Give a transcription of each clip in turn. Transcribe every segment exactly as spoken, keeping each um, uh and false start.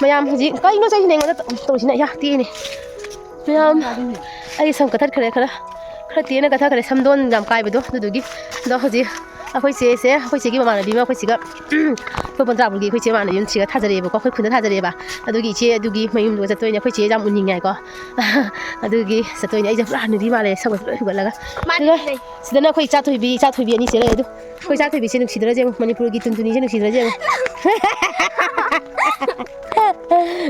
ꯃꯌꯥꯝ ꯍꯧꯖꯤꯛ ꯀꯩꯅꯣ ꯆꯩꯁꯤꯅ ꯑꯩꯉꯣꯟꯗ ꯇꯧꯔꯤꯁꯤꯅ? ꯑꯩꯌꯥ, ꯇꯦꯛꯏꯅꯦ꯫ ꯃꯌꯥꯝ, ꯑꯩ ꯁꯝ ꯀꯛꯊꯠꯈ꯭ꯔꯦ ꯈꯔ, ꯈꯔ ꯇꯦꯟꯅ ꯀꯛꯊꯠꯈ꯭ꯔꯦ, ꯁꯝꯗꯣꯟ ꯌꯥꯝ ꯀꯥꯏꯕꯗꯣ, ꯑꯗꯨꯗꯨꯒꯤ꯫ ꯑꯗꯣ ꯍꯧꯖꯤꯛ ꯑꯩꯈꯣꯏ ꯆꯦꯁꯦ, ꯑꯩꯈꯣꯏ ꯆꯦꯒꯤ ꯃꯃꯥꯟꯅꯕꯤ ꯑꯃ, ꯑꯩꯈꯣꯏ ꯁꯤꯒ, ꯑꯩꯈꯣꯏ ꯄꯣꯟꯇ꯭ꯔꯥꯄꯨꯔꯒꯤ ꯑꯩꯈꯣꯏ ꯆꯦ ꯃꯃꯥꯟꯅꯕꯤ ꯑꯃ ꯁꯤꯒ ꯊꯥꯖꯔꯛꯑꯦꯕꯀꯣ, ꯑꯩꯈꯣꯏ ꯈꯨꯟꯗ ꯊꯥꯖꯔꯛꯑꯦꯕ꯫ ꯑꯗꯨꯒꯤ ꯏꯆꯦ ꯑꯗꯨꯒꯤ ꯃꯌꯨꯝꯗꯨꯒ ꯆꯠꯇꯣꯏꯅꯦ꯫ ꯑꯩꯈꯣꯏ ꯆꯦꯁꯦ ꯌꯥꯝ ꯎꯅꯤꯡꯉꯦ ꯍꯥꯏꯀꯣ꯫ ꯑꯗꯨꯒꯤ ꯆꯠꯇꯣꯏꯅꯦ꯫ ꯑꯩꯁꯦ ꯄꯨꯔꯥ ꯍꯅꯨꯕꯤ ꯃꯥꯜꯂꯦ, ꯁꯛ ꯂꯣꯏ ꯍꯨꯒꯠꯂꯒ꯫ ꯃꯥꯅꯦ꯫ ꯑꯗꯨꯒ ꯁꯤꯗꯅ ꯑꯩꯈꯣꯏ ꯏꯆꯥ ꯊꯣꯏꯕꯤ, ꯏꯆꯥ ꯊꯣꯏꯕꯤ ꯑꯅꯤꯁꯦ ꯂꯩ꯫ ꯑꯗꯨ ꯑꯩꯈꯣꯏ ꯏꯆꯥ ꯊꯣꯏꯕꯤꯁꯦ ꯅꯨꯡꯁꯤꯗ꯭ꯔꯥ ꯌꯦꯡꯉꯨ, ꯃꯅꯤꯄꯨꯔꯒꯤ ꯇꯨꯟꯇꯨꯅꯤꯁꯦ ꯅꯨꯡꯁꯤꯗ꯭ꯔꯥ ꯌꯦꯡꯉꯨ꯫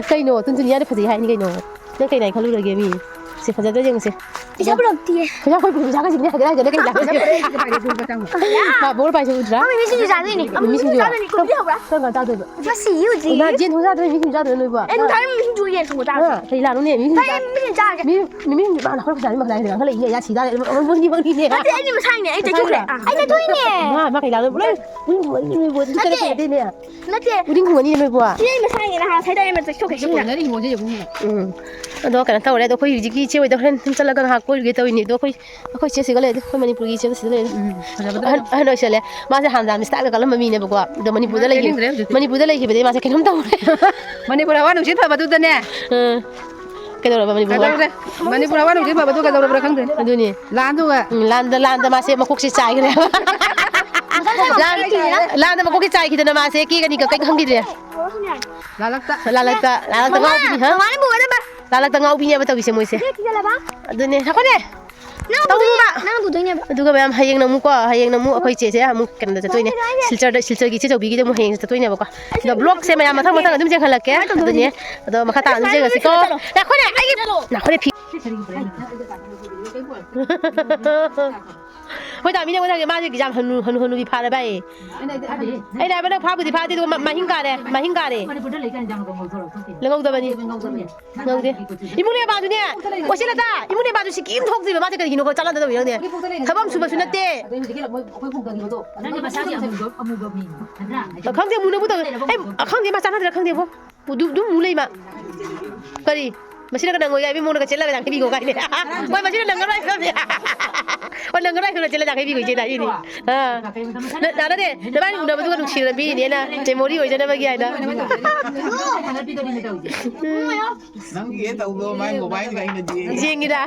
ꯀꯩꯅꯣ, ꯇꯨꯟꯇꯨꯅꯤ ꯍꯥꯏꯅ ꯐꯖꯩ ꯍꯥꯏꯅꯤ ꯀꯩꯅꯣ꯫ ꯅꯪ ꯀꯩ ꯂꯥꯏ ꯈꯜꯂꯨꯔꯒꯦ ꯃꯤ? ꯁꯦ, ꯐꯖꯗ꯭ꯔꯥ ꯌꯦꯡꯉꯨꯁꯦ꯫ ꯄꯩꯁꯥ ꯄꯨꯔꯛꯇꯤꯌꯦ꯫ ꯄꯩꯁꯥ ꯑꯩꯈꯣꯏ ꯄꯩꯁꯥꯒ ꯁꯤꯡꯅ ꯍꯥꯏꯒꯠꯂꯦ ꯍꯥꯏꯒꯠꯂꯦ ꯀꯩ ꯂꯥꯛꯀꯦ? ꯃꯥ ꯕꯣꯔ ꯄꯥꯏꯁꯦ ꯎꯗ꯭ꯔꯥ? ꯃꯃꯤ ꯃꯤ ꯁꯤꯡꯖꯨ ꯆꯥꯗꯣꯏꯅꯦ꯫ ꯃꯃꯤ ꯃꯤ ꯁꯤꯡꯖꯨ ꯆꯥꯗꯣꯏꯅꯦ꯫ ꯀꯣꯕꯤ ꯍꯧꯕ꯭ꯔꯥ? ꯀꯔꯝ ꯀꯥꯟ ꯆꯥꯗꯣꯏꯕ? ꯉꯁꯤ ꯍꯧꯖꯤꯛ꯫ ꯅꯍꯥꯟ ꯌꯦꯟ ꯊꯣꯡ ꯆꯥꯗ꯭ꯔꯣ? ꯃꯤ ꯁꯤꯡꯖꯨ ꯆꯥꯗ꯭ꯔꯣ ꯅꯣꯏꯕꯣ? ꯑꯦ, ꯅꯍꯥꯟ ꯃꯤ ꯁꯤꯡꯖꯨ ꯌꯦꯟ ꯊꯣꯡꯕ ꯆꯥꯕ꯭ꯔꯥ? ꯀꯩ ꯂꯥꯛꯅꯣꯅꯦ? ꯃꯤ ꯁꯤꯡꯖꯨ ꯅꯍꯥꯟ ꯆꯥ-, ꯃꯤ ꯁꯤꯡꯖꯨ ꯆꯥꯔꯒꯦ꯫ ꯃꯤ, ꯃꯤ ꯁꯤꯡꯖꯨ ꯃꯥꯅ ꯑꯩꯈꯣꯏ ꯄꯩꯁꯥ ꯃꯤ ꯃꯈꯥ ꯂꯥꯛꯏꯅꯦ꯫ ꯌꯥ ꯁꯤꯗ ꯂꯩ꯫ ꯃꯣꯏ, ꯃꯣꯏ, ꯃꯣꯏꯅꯤꯅꯦ꯫ ꯅꯠꯇꯦ, ꯑꯩꯗꯤ ꯃꯁꯥꯏꯅꯦ꯫ ꯑꯩ ꯇꯩꯊꯣꯛꯈ꯭ꯔꯦ꯫ ꯃꯁꯥꯏꯔꯥ? ꯑꯥ, ꯑꯩ ꯇꯩꯊꯣꯛꯏꯅꯦ꯫ ꯃꯥ, ꯃꯥ ꯀꯩ ꯂꯥꯛꯅꯣ? ꯂꯣꯏ ꯎꯔꯤꯡ ꯊꯨꯡꯉꯅꯤꯅꯦ ꯅꯣꯏꯕꯣ꯫ ꯑꯗꯨ ꯅꯠꯇꯦ꯫ ꯀꯩꯗꯧꯔꯒꯦ? ꯎꯔꯤꯡ ꯊꯨꯡꯉꯅꯤꯅꯦ ꯅꯣꯏꯕꯣ꯫ ꯁꯤ ꯑꯩ ꯃꯁꯥꯏꯅꯦ꯫ ꯅꯍꯥꯟ ꯁꯥꯏꯗ ꯑꯩ ꯑꯃ ꯇꯩꯊꯣꯛꯈ꯭ꯔꯦ꯫ ꯁꯤ ꯀꯣꯟꯅꯔꯤ ꯍꯤꯡꯒꯣꯜꯁꯦ ꯌꯦꯡꯉꯨꯅꯦ꯫ ꯎꯝ꯫ ꯑꯗꯣ ꯀꯩꯅꯣ ꯇꯧꯔꯦ꯫ ꯑꯗꯣ ꯑꯩꯈꯣꯏ ꯍꯧꯖꯤꯛꯀꯤ ꯏꯆꯦ ꯍꯣꯏꯗ ꯍꯣꯔꯦꯟ ꯁꯨꯝ ꯆꯠꯂꯒ ꯉꯥꯏꯍꯥꯛ ꯀꯣꯏꯔꯨꯒꯦ ꯇꯧꯔꯤꯅꯦ꯫ ꯑꯗꯣ ꯑꯩꯈꯣꯏ, ꯑꯩꯈꯣꯏ ꯏꯆꯦ ꯁꯤꯒ ꯂꯩꯔꯦ꯫ ꯑꯩꯈꯣꯏ ꯃꯅꯤꯄꯨꯔꯒꯤ ꯏꯆꯦ ꯑꯃ ꯁꯤꯗ ꯂꯩꯔꯦ꯫ ꯎꯝ, ꯐꯖꯕꯗ ꯑꯍꯟ, ꯑꯍꯟ ꯑꯣꯏꯁꯜꯂꯦ꯫ ꯃꯥꯁꯦ ꯍꯥꯟꯅ ꯌꯥꯝ ꯏꯁꯇꯥꯏꯜꯒ ꯀꯜꯂꯝꯕ ꯃꯤꯅꯦꯕꯀꯣ꯫ ꯑꯗꯣ ꯃꯅꯤꯄꯨꯔꯗ ꯃꯥ ꯂꯩꯈꯤꯕ-, ꯆꯦꯟꯈ꯭ꯔꯦ ꯍꯧꯖꯤꯛꯇꯤ꯫ ꯃꯅꯤꯄꯨꯔꯗ ꯂꯩꯈꯤꯕꯗꯩ ꯃꯥꯁꯦ ꯀꯩꯅꯣꯝ ꯇꯧꯔꯦ꯫ ꯃꯅꯤꯄꯨꯔ ꯍꯋꯥ ꯅꯨꯡꯁꯤꯠ ꯐꯕꯗꯨꯗꯅꯦ꯫ ꯎꯝ꯫ ꯀꯩꯗꯧꯔꯕ ꯃꯅꯤꯄꯨꯔ ꯍꯋꯥ? ꯀꯩꯗꯧꯔꯦ? ꯃꯅꯤꯄꯨꯔ ꯍꯋꯥ ꯅꯨꯡꯁꯤꯠ ꯐꯕꯗꯨ ꯀꯩꯗꯧꯔꯕ꯭ꯔꯥ ꯈꯪꯗꯦ꯫ ꯑꯗꯨꯅꯤ꯫ ꯂꯥꯟꯗꯨꯒ꯫ ꯎꯝ, ꯂꯥꯟꯗ, ꯂꯥꯟꯗ ꯃꯥꯁꯦ ꯃꯀꯣꯛꯁꯦ ꯆꯥꯏꯈ꯭ꯔꯦ꯫ ꯂꯥꯟ-, ꯂꯥꯟꯗ ꯃꯀꯣꯛꯁꯦ ꯆꯥꯏꯈꯤꯗꯅ ꯃꯥꯁꯦ ꯀꯦꯒꯅꯤ ꯀ-, ꯀꯩꯝ ꯈꯪꯈꯤꯗ꯭ꯔꯦ꯫ ꯂꯥꯜꯂꯛꯇ꯫ ꯂꯥꯜꯂꯛꯇ, ꯂꯥꯜꯂꯛꯇ ꯃꯃꯥ, ꯉꯥꯎꯕꯤꯅꯤ, ꯍꯥ? ꯃꯃꯥꯅ ꯄꯨꯒꯗꯕ꯫ ꯂꯥꯜꯂꯛꯇ ꯉꯥꯎꯕꯤꯅꯦꯕ ꯇꯧꯔꯤꯁꯦ ꯃꯣꯏꯁꯦ꯫ ꯁꯤꯗ ꯊꯤꯖꯤꯜꯂꯕ? ꯑꯗꯨꯅꯦ, ꯉꯥꯏꯈꯣꯅꯦ꯫ ꯅꯪ ꯇꯧꯅꯨꯕ꯫ ꯄꯨꯗꯣꯏꯅꯦ, ꯅꯪ ꯄꯨꯗꯣꯏꯅꯦꯕ꯫ ꯑꯗꯨꯒ ꯃꯌꯥꯝ ꯍꯌꯦꯡꯅ ꯑꯃꯨꯛꯀꯣ, ꯍꯌꯦꯡꯅ ꯑꯃꯨꯛ ꯑꯩꯈꯣꯏ ꯆꯦꯁꯦ ꯑꯃꯨꯛ ꯀꯩꯅꯣꯗ ꯆꯠꯇꯣꯏꯅꯦ꯫ ꯀꯩꯅꯣ ꯍꯥꯏꯁꯦ? ꯁꯤꯜꯆꯔꯗ, ꯁꯤꯜꯆꯔꯒꯤ ꯏꯆꯦ ꯆꯧꯕꯤꯒꯤꯗ ꯑꯃꯨꯛ ꯍꯌꯦꯡ ꯆꯠꯇꯣꯏꯅꯦꯕꯀꯣ꯫ ꯑꯗꯣ vlogꯁꯦ ꯃꯌꯥꯝ ꯃꯊꯪ ꯃꯊꯪ ꯑꯗꯨꯝ ꯌꯦꯡꯍꯜꯂꯛꯀꯦ꯫ ꯀꯃꯥꯏꯅ ꯇꯧꯗꯣꯏꯅꯣ? ꯑꯗꯨꯅꯦ꯫ ꯑꯗꯣ ꯃꯈꯥ ꯇꯥꯅ ꯑꯗꯨꯝ ꯌꯦꯡꯉꯁꯤꯀꯣ꯫ ꯆꯠꯂꯣ꯫ ꯉꯥꯏꯈꯣꯅꯦ, ꯑꯩꯒꯤ, ꯉꯥꯏꯈꯣꯅꯦ, ꯐꯤ꯫ ꯍꯣꯏ, ꯇꯥꯃꯤꯅꯦ, ꯃꯊꯪꯁꯦ ꯃꯥꯁꯦ ꯌꯥꯝ ꯍꯅꯨ, ꯍꯅꯨ, ꯍꯅꯨꯕꯤ ꯐꯥꯔꯦ ꯚꯥꯏ꯫ ꯑꯩꯅ ꯍꯥꯏꯕ ꯅꯪ ꯐꯥꯕꯨꯗꯤ ꯐꯥꯗꯦ, ꯑꯗꯨꯒ ꯃ-, ꯃꯍꯤꯡ ꯀꯥꯔꯦ, ꯃꯍꯤꯡ ꯀꯥꯔꯦ꯫ ꯃꯅꯤꯄꯨꯔꯗ ꯂꯩꯀꯥꯟꯗ ꯌꯥꯝ ꯉꯧꯊꯣꯔꯛꯑꯣ, ꯈꯪꯗꯦ꯫ ꯂꯧꯍꯧꯗꯕꯅꯤ꯫ ꯉꯧꯗꯕꯅꯤ꯫ ꯉꯧꯗꯦ꯫ ꯏꯃꯨꯡ ꯅꯦꯝꯕꯥꯗꯨꯅꯦ, ꯀꯣꯏꯁꯤꯜꯂꯇ, ꯏꯃꯨꯡ ꯅꯦꯝꯕꯥꯗꯨ ꯁꯤꯀꯤ ꯑꯃ ꯊꯣꯛꯇ꯭ꯔꯤꯕ, ꯃꯥꯁꯦ ꯀꯔꯤꯒꯤꯅꯣ ꯆꯥꯟꯅꯗꯕ ꯈꯪꯗꯦ꯫ ꯊꯕꯛ ꯑꯃ ꯁꯨꯕꯁꯨ ꯅꯠꯇꯦ꯫ ꯑꯗꯩ ꯍꯧꯖꯤꯛꯀꯤ ꯃꯣꯏ ꯑꯩꯈꯣꯏ ꯍꯣꯡꯊꯈꯤꯕꯗꯣ꯫ ꯅꯪꯒꯤ ꯃꯁꯥꯁꯦ ꯑꯃꯨꯕ, ꯑꯃꯨꯕ ꯃꯤꯅꯤ, ꯅꯠꯇ꯭ꯔꯥ? ꯈꯪꯗꯦ, ꯃꯨꯅꯕꯨ ꯇꯧꯋꯦ꯫ ꯑꯩ ꯈꯪꯗꯦ, ꯃꯥ ꯆꯥꯟꯅꯗ꯭ꯔꯥ ꯈꯪꯗꯦꯕꯣ꯫ ꯑꯗꯨ, ꯑꯗꯨꯝ ꯃꯨ ꯂꯩ ꯃꯥ꯫ ꯀꯔꯤ? ꯃꯁꯤꯅꯒ ꯅꯪꯉꯣꯏ ꯍꯥꯏꯕꯒꯤ ꯃꯑꯣꯡꯗꯒ ꯆꯦꯜꯂꯒ ꯌꯥꯡꯈꯩ ꯄꯤꯈꯣ ꯀꯥꯏꯅꯦ꯫ ꯍꯣꯏ, ꯃꯁꯤꯅ ꯅꯪꯉꯔꯣꯏ ꯍꯥꯏꯕ ꯌꯥꯗꯦ꯫ ꯍꯣꯏ, ꯅꯪꯉꯔꯣꯏ ꯍꯥꯏꯕ ꯆꯦꯜꯂꯒ ꯌꯥꯡꯈꯩ ꯄꯤꯈꯣ ꯏꯆꯦꯗ ꯍꯥꯏꯔꯤꯅꯦ꯫ ꯑꯥ꯫ ꯅ-, ꯅꯥꯅꯗꯦ, ꯅꯕꯥꯅꯤ ꯎꯅꯕꯗꯨꯒ ꯅꯨꯡꯁꯤꯅ ꯂꯝꯕꯤꯅꯦꯅ memory ꯑꯣꯏꯖꯅꯕꯒꯤ ꯍꯥꯏꯅ꯫ ꯎꯝ꯫ ꯅꯪꯒꯤ ꯍꯦꯛ ꯇꯧꯗꯣ ꯃꯥꯏ mobileꯒ ꯑꯩꯅꯗꯤ꯫ ꯌꯦꯡꯉꯤꯔꯥ?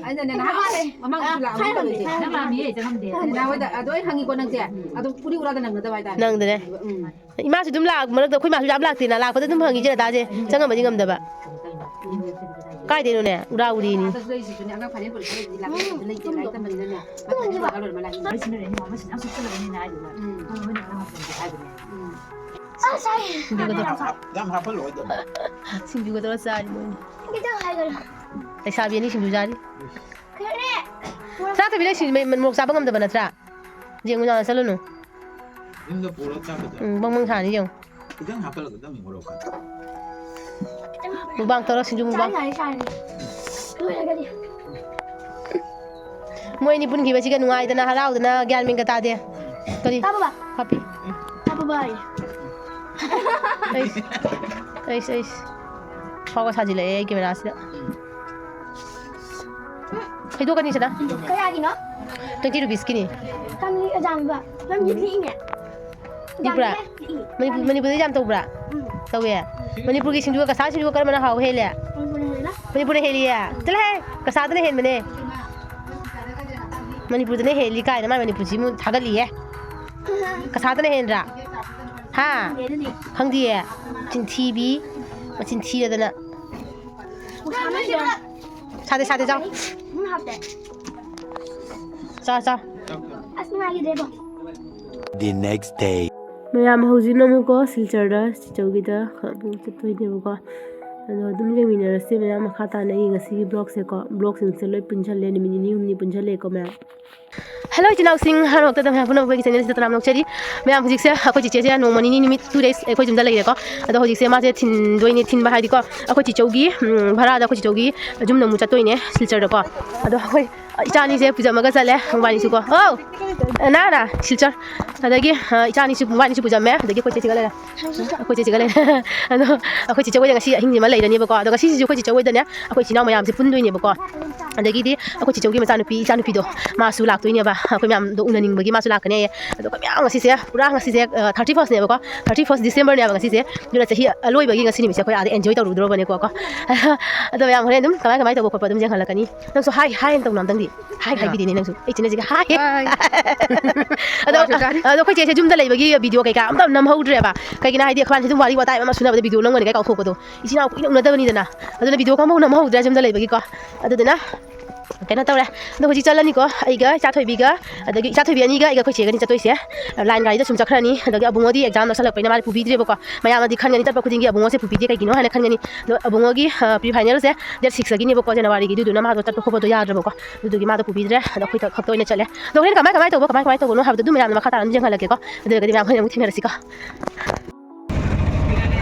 ꯑꯩꯅꯅꯦ ꯅꯍꯥꯟ ꯃꯃꯥꯡꯗꯁꯨ ꯂꯥꯛꯑꯝꯃꯤ ꯇꯧꯔꯤꯁꯦ꯫ ꯅꯪ ꯂꯥꯛꯑꯝꯃꯤ, ꯆꯪꯉꯝꯗꯦ꯫ ꯅꯅꯥꯎ ꯍꯣꯏꯗ ꯑꯗꯣ ꯑꯩ ꯍꯪꯉꯤꯀꯣ ꯅꯪꯁꯦ꯫ ꯑꯗꯨꯝ ꯎꯔꯤ ꯎꯔꯥꯗ ꯅꯪꯅꯗꯕ ꯍꯥꯏꯇꯥꯔꯦ꯫ ꯅꯪꯗ꯭ꯔꯦ꯫ ꯎꯝ꯫ ꯏꯃꯥꯁꯨ ꯑꯗꯨꯝ ꯂꯥꯛ-, ꯃꯔꯛꯇ ꯑꯩꯈꯣꯏ ꯃꯥꯁꯨ ꯌꯥꯝ ꯂꯥꯛꯇꯦꯅ, ꯂꯥꯛꯄꯗ ꯑꯗꯨꯝ ꯍꯪꯉꯤ ꯏꯆꯦ ꯔꯇꯥꯁꯦ, ꯆꯪꯉꯝꯃꯗꯤ ꯉꯝꯗꯕ꯫ ꯀꯥꯏꯗꯩꯅꯣꯅꯦ? ꯎꯔꯥ ꯎꯔꯤꯅꯤ꯫ ꯑꯥꯗꯁꯨ ꯂꯩꯔꯤꯁꯤꯁꯨꯅꯦ, ꯑꯉꯥꯡ ꯐꯥꯏꯅꯦꯜ ꯄꯔꯤꯈꯥ ꯂꯩꯕꯗꯤ ꯂꯥꯛ-, ꯂꯩꯇꯦ, ꯂꯥꯏꯔꯤꯛ ꯇꯝꯕꯅꯤꯅꯅꯦ꯫ ꯃꯊꯪ ꯄꯔꯤꯈꯥ ꯂꯣꯏꯔ ꯃꯥ ꯂꯥꯛꯏꯅꯦ꯫ ꯎꯝ꯫ ꯎꯝ꯫ ꯌꯥꯝ ꯍꯥꯞ-, ꯌꯥꯝ ꯍꯥꯞꯍꯜꯂꯣ ꯑꯗꯨꯝ꯫ ꯁꯤꯡꯖꯨꯒ ꯇꯧꯔ ꯆꯥꯔꯤ ꯃꯣꯏꯅꯤ꯫ ꯈꯤꯇꯪ ꯍꯥꯏꯒꯠꯂꯣ꯫ ꯂꯩꯁꯥꯕꯤ ꯑꯅꯤ ꯁꯤꯡꯖꯨ ꯆꯥꯔꯤ꯫ ꯈꯔꯅꯦ꯫ ꯆꯥꯗꯕꯤ ꯂꯩ ꯁꯤꯡꯖꯨ ꯃ-, ꯃ-, ꯃꯣꯔꯣꯛ ꯆꯥꯕ ꯉꯝꯗꯕ ꯅꯠꯇ꯭ꯔꯥ? ꯌꯦꯡꯉꯨ ꯌꯥꯝ ꯆꯠꯂꯨꯅꯨ꯫ ꯌꯨꯝꯗ ꯄꯨꯔꯒ ꯆꯥꯒꯗ꯭ꯔꯥ? ꯎꯝ, ꯕꯪ ꯕꯪ ꯁꯥꯅꯤ ꯌꯦꯡꯉꯨ꯫ ꯈꯤꯇꯪ ꯍꯥꯞꯀꯠꯂꯛꯀꯗꯕꯅꯤ ꯃꯣꯔꯣꯛꯀ꯫ ꯃꯨꯛꯕꯥꯡ ꯇꯧꯔꯣ, ꯁꯤꯡꯖꯨ ꯃꯨꯛꯕꯥꯡ꯫ ꯆꯥꯔꯤ ꯉꯥꯏ ꯆꯥꯔꯤ꯫ ꯂꯣꯏꯔꯒꯗꯤ꯫ ꯃꯣꯏ ꯑꯅꯤ ꯄꯨꯟꯈꯤꯕꯁꯤꯒ ꯅꯨꯡꯉꯥꯏꯗꯅ, ꯍꯔꯥꯎꯗꯅ, ꯒ꯭ꯌꯥꯟ ꯃꯦꯟꯒ ꯇꯥꯗꯦ꯫ ꯀꯔꯤ? ꯇꯥꯕ꯭ꯔꯥ? ꯍꯥꯞꯄꯤ꯫ ꯇꯥꯕ꯭ꯔꯥ? ꯑꯩꯁ, ꯑꯩꯁ, ꯑꯩꯁ꯫ ꯐꯥꯎꯒ ꯁꯥꯖꯤꯜꯂꯛꯑꯦ ꯑꯩ cameraꯁꯤꯗ꯫ ꯈꯩꯗꯣꯛꯀꯅꯤ ꯁꯤꯗ꯫ ꯀꯌꯥꯒꯤꯅꯣ? Twenty rupeesꯀꯤꯅꯤ꯫ ꯀꯪꯂꯤ ꯑꯖꯥꯡꯕ꯫ ꯅꯪꯗꯤ ꯄꯤꯛꯏꯅꯦ꯫ ꯄꯤꯛꯄ꯭ꯔꯥ? ꯄꯤꯛꯏ꯫ ꯃꯅꯤꯄꯨꯔ, ꯃꯅꯤꯄꯨꯔꯗꯗꯤ ꯌꯥꯝ ꯇꯧꯕ꯭ꯔꯥ? ꯎꯝ꯫ ꯇꯧꯋꯦ꯫ ꯃꯅꯤꯄꯨꯔꯒꯤ ꯁꯤꯡꯖꯨꯒ ꯀꯁꯥꯔ ꯁꯤꯡꯖꯨꯒ ꯀꯔꯝꯕꯅ ꯍꯥꯎꯕ ꯍꯦꯜꯂꯦ? ꯃꯅꯤꯄꯨꯔꯅ ꯍꯦꯜꯂꯦ꯫ ꯃꯅꯤꯄꯨꯔꯅ ꯍꯦꯜꯂꯤꯌꯦ? ꯆꯠꯂꯣꯍꯦ! ꯀꯁꯥꯔꯗꯅ ꯍꯦꯟꯕꯅꯦ꯫ ꯃꯅꯤꯄꯨꯔꯗꯅ ꯍꯦꯜꯂꯤ ꯀꯥꯏꯅ ꯃꯥ ꯃꯅꯤꯄꯨꯔꯁꯤꯃꯨꯛ ꯊꯥꯒꯠꯂꯤꯌꯦ꯫ ꯀꯁꯥꯔꯗꯅ ꯍꯦꯟꯗ꯭ꯔꯥ? ꯍꯥ? ꯈꯪꯗꯦ ꯑꯗꯨꯗꯤ꯫ ꯈꯪꯗꯤꯌꯦ? ꯆꯤꯟꯊꯤꯕꯤ꯫ ꯃꯆꯤꯟ ꯊꯤꯔꯗꯅ꯫ ꯁꯥꯗꯦ, ꯁꯥꯗꯦ, ꯆꯥꯎ꯫ ꯎꯝ, ꯍꯥꯞꯇꯦ꯫ ꯆꯥ, ꯆꯥ꯫ ꯑꯁ, ꯅꯨꯡꯉꯥꯏꯈꯤꯗ꯭ꯔꯦꯕꯣ꯫ The next day. ꯃꯌꯥꯝ ꯍꯧꯖꯤꯛꯅ ꯑꯃꯨꯛꯀꯣ ꯁꯤꯜꯆꯔꯗ ꯆꯤꯆꯧꯒꯤꯗ ꯑꯃꯨꯛ ꯆꯠꯇꯣꯏꯅꯦꯕꯀꯣ꯫ ꯑꯗꯣ ꯑꯗꯨꯝ ꯌꯦꯡꯃꯤꯟꯅꯔꯁꯦ ꯃꯌꯥꯝ ꯃꯈꯥ ꯇꯥꯅ ꯑꯩꯒꯤ ꯉꯁꯤꯒꯤ vlogꯁꯦꯀꯣ꯫ Vlogꯁꯤꯡꯁꯦ ꯂꯣꯏ ꯄꯨꯟꯁꯜꯂꯦ, ꯅꯨꯃꯤꯠ ꯅꯤꯅꯤ ꯍꯨꯝꯅꯤ ꯄꯨꯟꯁꯜꯂꯦꯀꯣ ꯃꯌꯥꯝ꯫ ꯍꯦꯜꯂꯣ ꯏꯆꯤꯟ ꯏꯅꯥꯎꯁꯤꯡ, ꯑꯍꯥꯟꯕꯃꯛꯇꯗ ꯃꯌꯥꯝ ꯄꯨꯝꯅꯃꯛꯄꯨ ꯑꯩꯒꯤ ꯆꯦꯅꯦꯜꯁꯤꯗ ꯇꯔꯥꯝꯅ ꯑꯣꯛꯆꯔꯤ꯫ ꯃꯌꯥꯝ, ꯍꯧꯖꯤꯛꯁꯦ ꯑꯩꯈꯣꯏ ꯆꯤꯆꯦꯁꯦ ꯅꯣꯡꯃ ꯅꯤꯅꯤ, ꯅꯨꯃꯤꯠ two days ꯑꯩꯈꯣꯏ ꯌꯨꯝꯗ ꯂꯩꯔꯦꯀꯣ꯫ ꯑꯗꯣ ꯍꯧꯖꯤꯛꯁꯦ ꯃꯥꯁꯦ ꯊꯤꯟꯗꯣꯏꯅꯦ, ꯊꯤꯟꯕ ꯍꯥꯏꯗꯤꯀꯣ, ꯑꯩꯈꯣꯏ ꯆꯤꯆꯧꯒꯤ, ꯎꯝ, ꯚꯔꯥꯗ ꯑꯩꯈꯣꯏ ꯆꯤꯆꯧꯒꯤ ꯌꯨꯝꯗ ꯑꯃꯨꯛ ꯆꯠꯇꯣꯏꯅꯦ, ꯁꯤꯜꯆꯔꯗꯀꯣ꯫ ꯑꯗꯣ ꯑꯩꯈꯣꯏ ꯏꯆꯥ ꯑꯅꯤꯁꯦ ꯄꯨꯖꯝꯃꯒ ꯆꯠꯂꯦ, ꯃꯕꯥꯅꯤꯁꯨꯀꯣ꯫ ꯑꯧ! ꯅꯥ, ꯅꯥ, ꯁꯤꯜꯆꯔ꯫ ꯑꯗꯒꯤ, ꯑ, ꯏꯆꯥ ꯑꯅꯤꯁꯨ, ꯃꯕꯥꯅꯤꯁꯨ ꯄꯨꯖꯝꯃꯦ꯫ ꯑꯗꯒꯤ ꯑꯩꯈꯣꯏ ꯆꯦꯆꯦꯒ ꯂꯩꯔꯦ꯫ ꯑꯩꯈꯣꯏ ꯆꯦꯆꯦꯒ ꯂꯩꯔꯦ꯫ ꯑꯗꯣ ꯑꯩꯈꯣꯏ ꯆꯦꯆꯦ ꯍꯣꯏꯗ ꯉꯁꯤ ꯑꯍꯤꯡꯁꯤꯃ ꯂꯩꯔꯅꯦꯕꯀꯣ꯫ ꯑꯗꯣ ꯉꯁꯤꯁꯤꯁꯨ ꯑꯩꯈꯣꯏ ꯆꯦꯆꯦ ꯍꯣꯏꯗꯅꯦ ꯑꯩꯈꯣꯏ ꯏꯆꯤꯟ ꯏꯅꯥꯎ ꯃꯌꯥꯝꯁꯦ ꯄꯨꯟꯗꯣꯏꯅꯦꯕꯀꯣ꯫ ꯑꯗꯒꯤꯗꯤ ꯑꯩꯈꯣꯏ ꯆꯦꯆꯦꯒꯤ ꯃꯆꯥꯅꯨꯄꯤ, ꯏꯆꯥꯅꯨꯄꯤꯗꯣ, ꯃꯥꯁꯨ ꯂꯥꯛꯇꯣꯏꯅꯦꯕ꯫ ꯑꯩꯈꯣꯏ ꯃꯌꯥꯝꯗꯣ ꯎꯅꯅꯤꯡꯕꯒꯤ ꯃꯥꯁꯨ ꯂꯥꯛꯀꯅꯤ ꯍꯥꯏꯌꯦ꯫ ꯑꯗꯣ ꯑꯩꯈꯣꯏ ꯃꯌꯥꯝ ꯉꯁꯤꯁꯦ ꯄꯨꯔꯥ, ꯉꯁꯤꯁꯦ, ꯑ, thirty firstꯅꯦꯕꯀꯣ, thirty first Decemberꯅꯦꯕ ꯉꯁꯤꯁꯦ꯫ ꯑꯗꯨꯅ ꯆꯍꯤ ꯑꯂꯣꯏꯕꯒꯤ ꯉꯁꯤ ꯅꯨꯃꯤꯠꯁꯦ ꯑꯩꯈꯣꯏ ꯑꯥꯗ enjoy ꯇꯧꯔꯨꯗ꯭ꯔꯣꯕꯅꯦꯀꯣ, ꯀꯣ꯫ ꯑꯗꯣ ꯃꯌꯥꯝ ꯍꯣꯔꯦꯟ ꯑꯗꯨꯝ ꯀꯃꯥꯏ ꯀꯃꯥꯏ ꯇꯧꯕ ꯈꯣꯠꯄ ꯑꯗꯨꯝ ꯌꯦꯡꯍꯜꯂꯛꯀꯅꯤ꯫ ꯅꯪꯁꯨ ꯍꯥꯏ, ꯍꯥꯏ ꯍꯥꯏꯅ ꯇꯧꯅꯣ ꯑꯝꯇꯪꯗꯤ꯫ ꯍꯥꯏ, ꯍꯥꯏ꯫ ꯍꯥꯏꯕꯤꯗꯦꯅꯦ ꯅꯪꯁꯨ꯫ ꯑꯩ ꯆꯤꯟꯅꯁꯤꯒ ꯍꯥꯏ꯫ ꯍꯥꯏ꯫ ꯑꯗꯣ, ꯋꯥꯁꯨ ꯇꯥꯔꯤ꯫ ꯑꯗꯣ ꯑꯩꯈꯣꯏ ꯆꯦꯁꯦ ꯌꯨꯝꯗ ꯂꯩꯕꯒꯤ video ꯀꯩꯀꯥ ꯑꯝꯇ ꯅꯝꯍꯧꯗ꯭ꯔꯦꯕ꯫ ꯀꯩꯒꯤꯅꯣ ꯍꯥꯏꯗꯤ ꯑꯩꯈꯣꯏ ꯃꯥꯁꯦ ꯑꯗꯨꯝ ꯋꯥꯔꯤ ꯋꯥꯇꯥꯏ ꯑꯃ ꯁꯨꯅꯕꯗ video ꯅꯝꯒꯅꯤ ꯀꯥꯏ ꯀꯥꯎꯊꯣꯛꯄꯗꯣ꯫ ꯏꯆꯤꯟ ꯏꯅꯥꯎ ꯀꯨꯏꯅ ꯎꯅꯗꯕꯅꯤꯗꯅ꯫ ꯑꯗꯨꯅ video ꯀꯝꯐꯥꯎ ꯅꯝꯍꯧꯗ꯭ꯔꯦ ꯌꯨꯝꯗ ꯂꯩꯕꯒꯤꯀꯣ꯫ ꯑꯗꯨꯗꯨꯅ ꯀꯩꯅꯣ ꯇꯧꯔꯦ꯫ ꯑꯗꯣ ꯍꯧꯖꯤꯛ ꯆꯠꯂꯅꯤꯀꯣ꯫ ꯑꯩꯒ ꯏꯆꯥꯊꯣꯏꯕꯤꯒ, ꯑꯗꯒꯤ ꯏꯆꯥꯊꯣꯏꯕꯤ ꯑꯅꯤꯒ ꯑꯩꯒ ꯑꯩꯈꯣꯏ ꯆꯦꯒꯅꯤ ꯆꯠꯇꯣꯏꯁꯦ꯫ Line ꯒꯥꯔꯤꯗ ꯁꯨꯝ ꯆꯠꯈ꯭ꯔꯅꯤ꯫ ꯑꯗꯒꯤ ꯑꯕꯨꯡꯉꯣꯗꯤ exam ꯅꯛꯁꯜꯂꯛꯄꯅꯤꯅ ꯃꯥꯗꯤ ꯄꯨꯕꯤꯗ꯭ꯔꯦꯕꯀꯣ꯫ ꯃꯌꯥꯝꯅꯗꯤ ꯈꯟꯒꯅꯤ ꯆꯠꯄ ꯈꯨꯗꯤꯡꯒꯤ ꯑꯕꯨꯡꯉꯣꯁꯦ ꯄꯨꯕꯤꯗꯦ ꯀꯩꯒꯤꯅꯣ ꯍꯥꯏꯅ ꯈꯟꯒꯅꯤ꯫ ꯑꯗꯣ ꯑꯕꯨꯡꯉꯣꯒꯤ, ꯑ, pre finalꯁꯦ date sixꯇꯒꯤꯅꯦꯕꯀꯣ, Januaryꯒꯤ꯫ ꯑꯗꯨꯗꯨꯅ ꯃꯥꯗꯣ ꯆꯠꯄ ꯈꯣꯠꯄꯗꯣ ꯌꯥꯗ꯭ꯔꯕꯀꯣ꯫ ꯑꯗꯨꯗꯨꯒꯤ ꯃꯥꯗꯣ ꯄꯨꯕꯤꯗ꯭ꯔꯦ꯫ ꯑꯗꯣ ꯑꯩꯈꯣꯏ ꯈꯛꯇ ꯑꯣꯏꯅ ꯆꯠꯂꯦ꯫ ꯑꯗꯣ ꯍꯣꯔꯦꯟ ꯀꯃꯥꯏ, ꯀꯃꯥꯏ ꯇꯧꯕ, ꯀꯃꯥꯏ, ꯀꯃꯥꯏ ꯇꯧꯕꯅꯣ ꯍꯥꯏꯕꯗꯣ ꯑꯗꯨꯝ ꯃꯌꯥꯝꯅ ꯃꯈꯥ ꯇꯥꯅ ꯑꯗꯨꯝ ꯌꯦꯡꯍꯜꯂꯛꯀꯦꯀꯣ꯫ ꯑꯗꯨ ꯑꯣꯏꯔꯒꯗꯤ ꯃꯌꯥꯝ ꯍꯣꯔꯦꯟ ꯑꯃꯨꯛ ꯊꯦꯡꯅꯔꯁꯤꯀꯣ꯫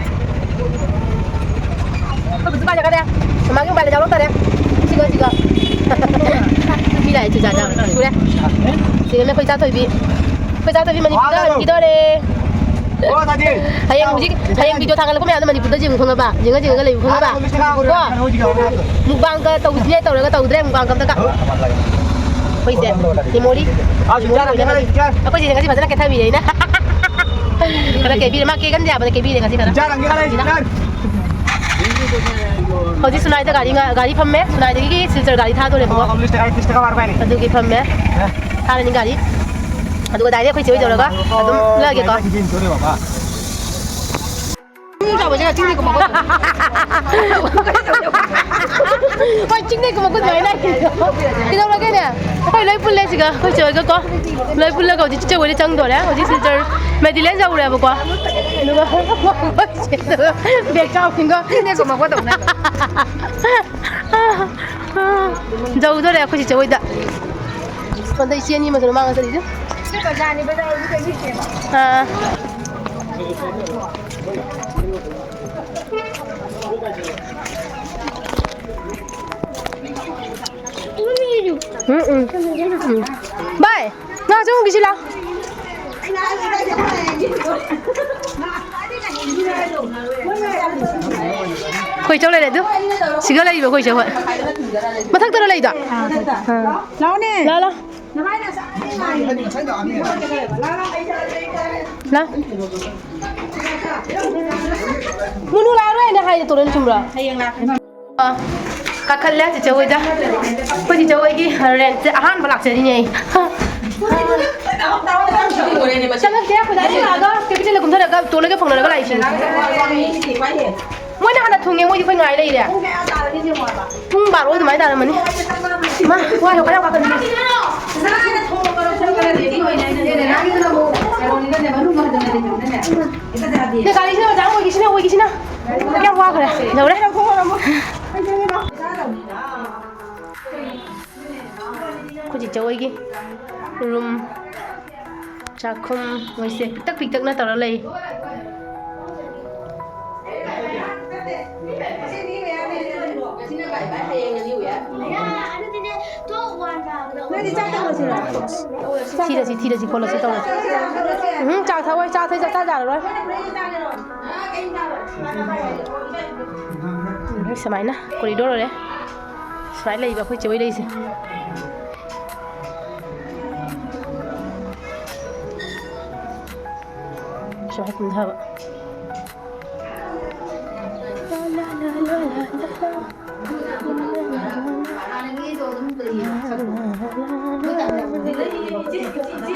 ꯑꯩꯈꯣꯏ ꯕꯨꯁꯨ ꯀꯥꯏ ꯆꯠꯈ꯭ꯔꯦ? ꯃꯃꯥꯒꯤ mobile ꯌꯥꯎꯔꯛꯇꯔꯦ꯫ ꯁꯤꯒ, ꯁꯤꯒ꯫ ꯅꯨꯄꯤ ꯂꯥꯛꯑꯦ, ꯆꯨꯖꯥꯛ ꯆꯥꯕ꯫ ꯁꯨꯔꯦ꯫ ꯁꯤꯗꯅ ꯑꯩꯈꯣꯏ ꯆꯥꯊꯣꯏꯕꯤ꯫ ꯑꯩꯈꯣꯏ ꯆꯥꯊꯣꯏꯕꯤ ꯃꯅꯤꯄꯨꯔꯗ ꯍꯟꯈꯤꯗꯣꯔꯦ꯫ ꯍꯌꯦꯡ ꯍꯧꯖꯤꯛ, ꯍꯌꯦꯡ video ꯊꯥꯒꯠꯂꯛꯄ ꯃꯌꯥꯝꯗꯣ ꯃꯅꯤꯄꯨꯔꯗ ꯌꯦꯡꯉꯨ ꯈꯪꯉꯕ? ꯌꯦꯡꯉ ꯌꯦꯡꯉꯒ ꯂꯩꯌꯨ ꯈꯪꯉꯕ? ꯀꯣ? Mukbangꯒ ꯇꯧꯁꯤꯅꯦ ꯇꯧꯔꯒ ꯇꯧꯗ꯭ꯔꯦ mukbangꯒ ꯑꯝꯇ ꯀ-, ꯑꯩꯈꯣꯏꯁꯦ memory꯫ ꯑꯩꯈꯣꯏ ꯆꯦꯁꯦ ꯉꯁꯤ ꯐꯖꯅ ꯀꯦꯊꯕꯤꯔꯦ ꯑꯩꯅ꯫ ꯈꯔ ꯀꯦꯕꯤꯔꯦ꯫ ꯃꯥ ꯀꯦꯒꯟꯗꯦ ꯍꯥꯏꯕꯗ ꯀꯦꯕꯤꯔꯦ ꯉꯁꯤ ꯈꯔ꯫ ꯍꯧꯖꯤꯛ ꯁꯨꯅꯥꯏꯗ ꯒꯥꯔꯤ ꯉ-, ꯒꯥꯔꯤ ꯐꯝꯃꯦ꯫ ꯁꯨꯅꯥꯏꯗꯒꯤ ꯁꯤꯜꯆꯔ ꯒꯥꯔꯤ ꯊꯥꯗꯣꯔꯦꯕꯀꯣ꯫ ꯑꯗꯨꯒꯤ ꯐꯝꯃꯦ꯫ ꯊꯥꯔꯅꯤ ꯒꯥꯔꯤ꯫ ꯑꯗꯨꯒ direct ꯑꯩꯈꯣꯏ ꯆꯦ ꯍꯣꯏ ꯌꯧꯔꯒ ꯑꯗꯨꯝ ꯎꯠꯂꯛꯑꯒꯦꯀꯣ꯫ ꯆꯥꯎꯕꯁꯤꯅ ꯆꯤꯡꯗꯩ ꯀꯨꯝꯃꯛꯄ꯫ ꯍꯣꯏ, ꯆꯤꯡꯗꯩ ꯀꯨꯝꯃꯛꯄ ꯑꯗꯨꯃꯥꯏꯅ꯫ ꯀꯩꯗꯧꯔꯒꯦꯅꯦ? ꯑꯩꯈꯣꯏ ꯂꯣꯏ ꯄꯨꯜꯂꯦ ꯁꯤꯒ, ꯑꯩꯈꯣꯏ ꯆꯦ ꯍꯣꯏꯒꯀꯣ꯫ ꯂꯣꯏ ꯄꯨꯜꯂꯒ ꯍꯧꯖꯤꯛ ꯆꯤꯆꯦ ꯍꯣꯏꯗ ꯆꯪꯗꯣꯔꯦ꯫ ꯍꯧꯖꯤꯛ ꯁꯤꯜꯆꯔ ꯃꯦꯗꯤꯂꯦꯟ ꯌꯧꯔꯦꯕꯀꯣ꯫ ꯑꯗꯨꯒ bag ꯆꯥꯎ ꯈꯤꯡꯒ꯫ ꯆꯤꯡꯗꯩ ꯀꯨꯝꯃꯛꯄ ꯇꯧꯅ꯫ ꯌꯧꯗꯣꯔꯦ ꯑꯩꯈꯣꯏ ꯆꯤꯆꯦ ꯍꯣꯏꯗ꯫ ꯁꯣꯝꯗ ꯏꯆꯦ ꯑꯅꯤ ꯑꯃꯁꯨ ꯃꯥꯡꯉ ꯆꯠꯂꯤꯁꯦ꯫ ꯕꯖꯥꯔꯅꯤ, ꯕꯖꯥꯔ ꯍꯧꯖꯤꯛ ꯀꯩꯁꯨ ꯏꯆꯦꯕ꯫ ꯑꯥ꯫ ꯎꯝ, ꯎꯝ꯫ ꯎꯝ꯫ ꯚꯥꯏ, ꯉꯥ ꯆꯪꯉꯨꯈꯤꯁꯤ ꯂꯥꯎ꯫ ꯈꯣꯏꯆꯧ ꯂꯩꯔꯦ ꯑꯗꯨ꯫ ꯁꯤꯒ ꯂꯩꯔꯤꯕ ꯈꯣꯏꯆꯧ ꯍꯣꯏ꯫ ꯃꯊꯛꯇꯔ ꯂꯩꯗꯣ? ꯑꯥ꯫ ꯂꯥꯎꯅꯦ꯫ ꯂꯥꯎ, ꯂꯥꯎ꯫ ꯂꯥꯎ꯫ ꯃꯨꯅꯨ ꯂꯥꯛꯑꯔꯣꯏ ꯍꯥꯏꯅ ꯍꯥꯏꯅ ꯇꯣꯔꯦꯟ ꯆꯨꯝꯕ꯭ꯔꯥ? ꯍꯌꯦꯡ ꯂꯥꯛꯀꯅꯤ꯫ ꯑ, ꯀꯥꯈꯠꯂꯦ ꯆꯤꯆꯦ ꯍꯣꯏꯗ꯫ ꯑꯩꯈꯣꯏ ꯆꯤꯆꯦ ꯍꯣꯏꯒꯤ ꯔꯦꯟꯠꯁꯦ ꯑꯍꯥꯟꯕ ꯂꯥꯛꯆꯔꯤꯅꯦ ꯑꯩ꯫ ꯆꯪꯉꯛꯇꯦ, ꯑꯩꯈꯣꯏꯗ ꯑꯩ ꯂꯥꯛꯑꯒ ꯀꯦꯄꯤꯇꯦꯜꯗ ꯀꯨꯝꯊꯔꯒ ꯇꯣꯜꯂꯒ ꯐꯪꯅꯔꯒ ꯂꯥꯛꯏꯁꯤꯅꯦ꯫ ꯃꯣꯏꯅ ꯍꯥꯟꯅ ꯊꯨꯡꯉꯦ, ꯃꯣꯏꯗꯤ ꯑꯩꯈꯣꯏ ꯉꯥꯏ ꯂꯩꯔꯦ꯫ ꯄꯨꯡ ꯕꯥꯔꯣ ꯑꯗꯨꯃꯥꯏꯅ ꯇꯥꯔꯝꯃꯅꯤ꯫ ꯏꯃꯥ, ꯋꯥꯏ ꯈꯔ ꯋꯥꯀꯠꯂꯤ꯫ ꯅꯣꯏ ꯒꯥꯔꯤꯁꯤꯅ ꯑꯣꯖꯥ ꯑꯣꯏꯈꯤꯁꯤꯅ, ꯑꯣꯏꯈꯤꯁꯤꯅ꯫ ꯌꯥꯝ ꯋꯥꯈ꯭ꯔꯦ꯫ ꯌꯧꯔꯦ꯫ ꯑꯩꯈꯣꯏ ꯆꯤꯆꯦ ꯍꯣꯏꯒꯤ ꯔꯨꯝ ꯆꯥꯛꯈꯨꯝ ꯃꯣꯏꯁꯦ ꯄꯤꯛꯇꯛ ꯄꯤꯛꯇꯛꯅ ꯇꯧꯔ ꯂꯩ꯫ ꯊꯤꯔꯁꯤ, ꯊꯤꯔꯁꯤ, ꯈꯣꯠꯂꯁꯤ ꯇꯧꯔꯁꯤ꯫ ꯎꯝ, ꯆꯥꯛ ꯊꯛꯑꯣꯏ, ꯆꯥꯛ ꯊꯛꯑꯣꯏ, ꯆꯥꯛ ꯆꯥꯔꯔꯣꯏ꯫ ꯁꯨꯃꯥꯏꯅ ꯀꯣꯔꯤꯗꯣꯔ ꯑꯣꯏꯔꯦ꯫ ꯁꯨꯃꯥꯏꯅ ꯂꯩꯕ ꯑꯩꯈꯣꯏ ꯆꯦ ꯍꯣꯏ ꯂꯩꯁꯦ꯫ ꯁꯨꯃꯥꯏꯅ ꯀꯨꯝꯊꯕ꯫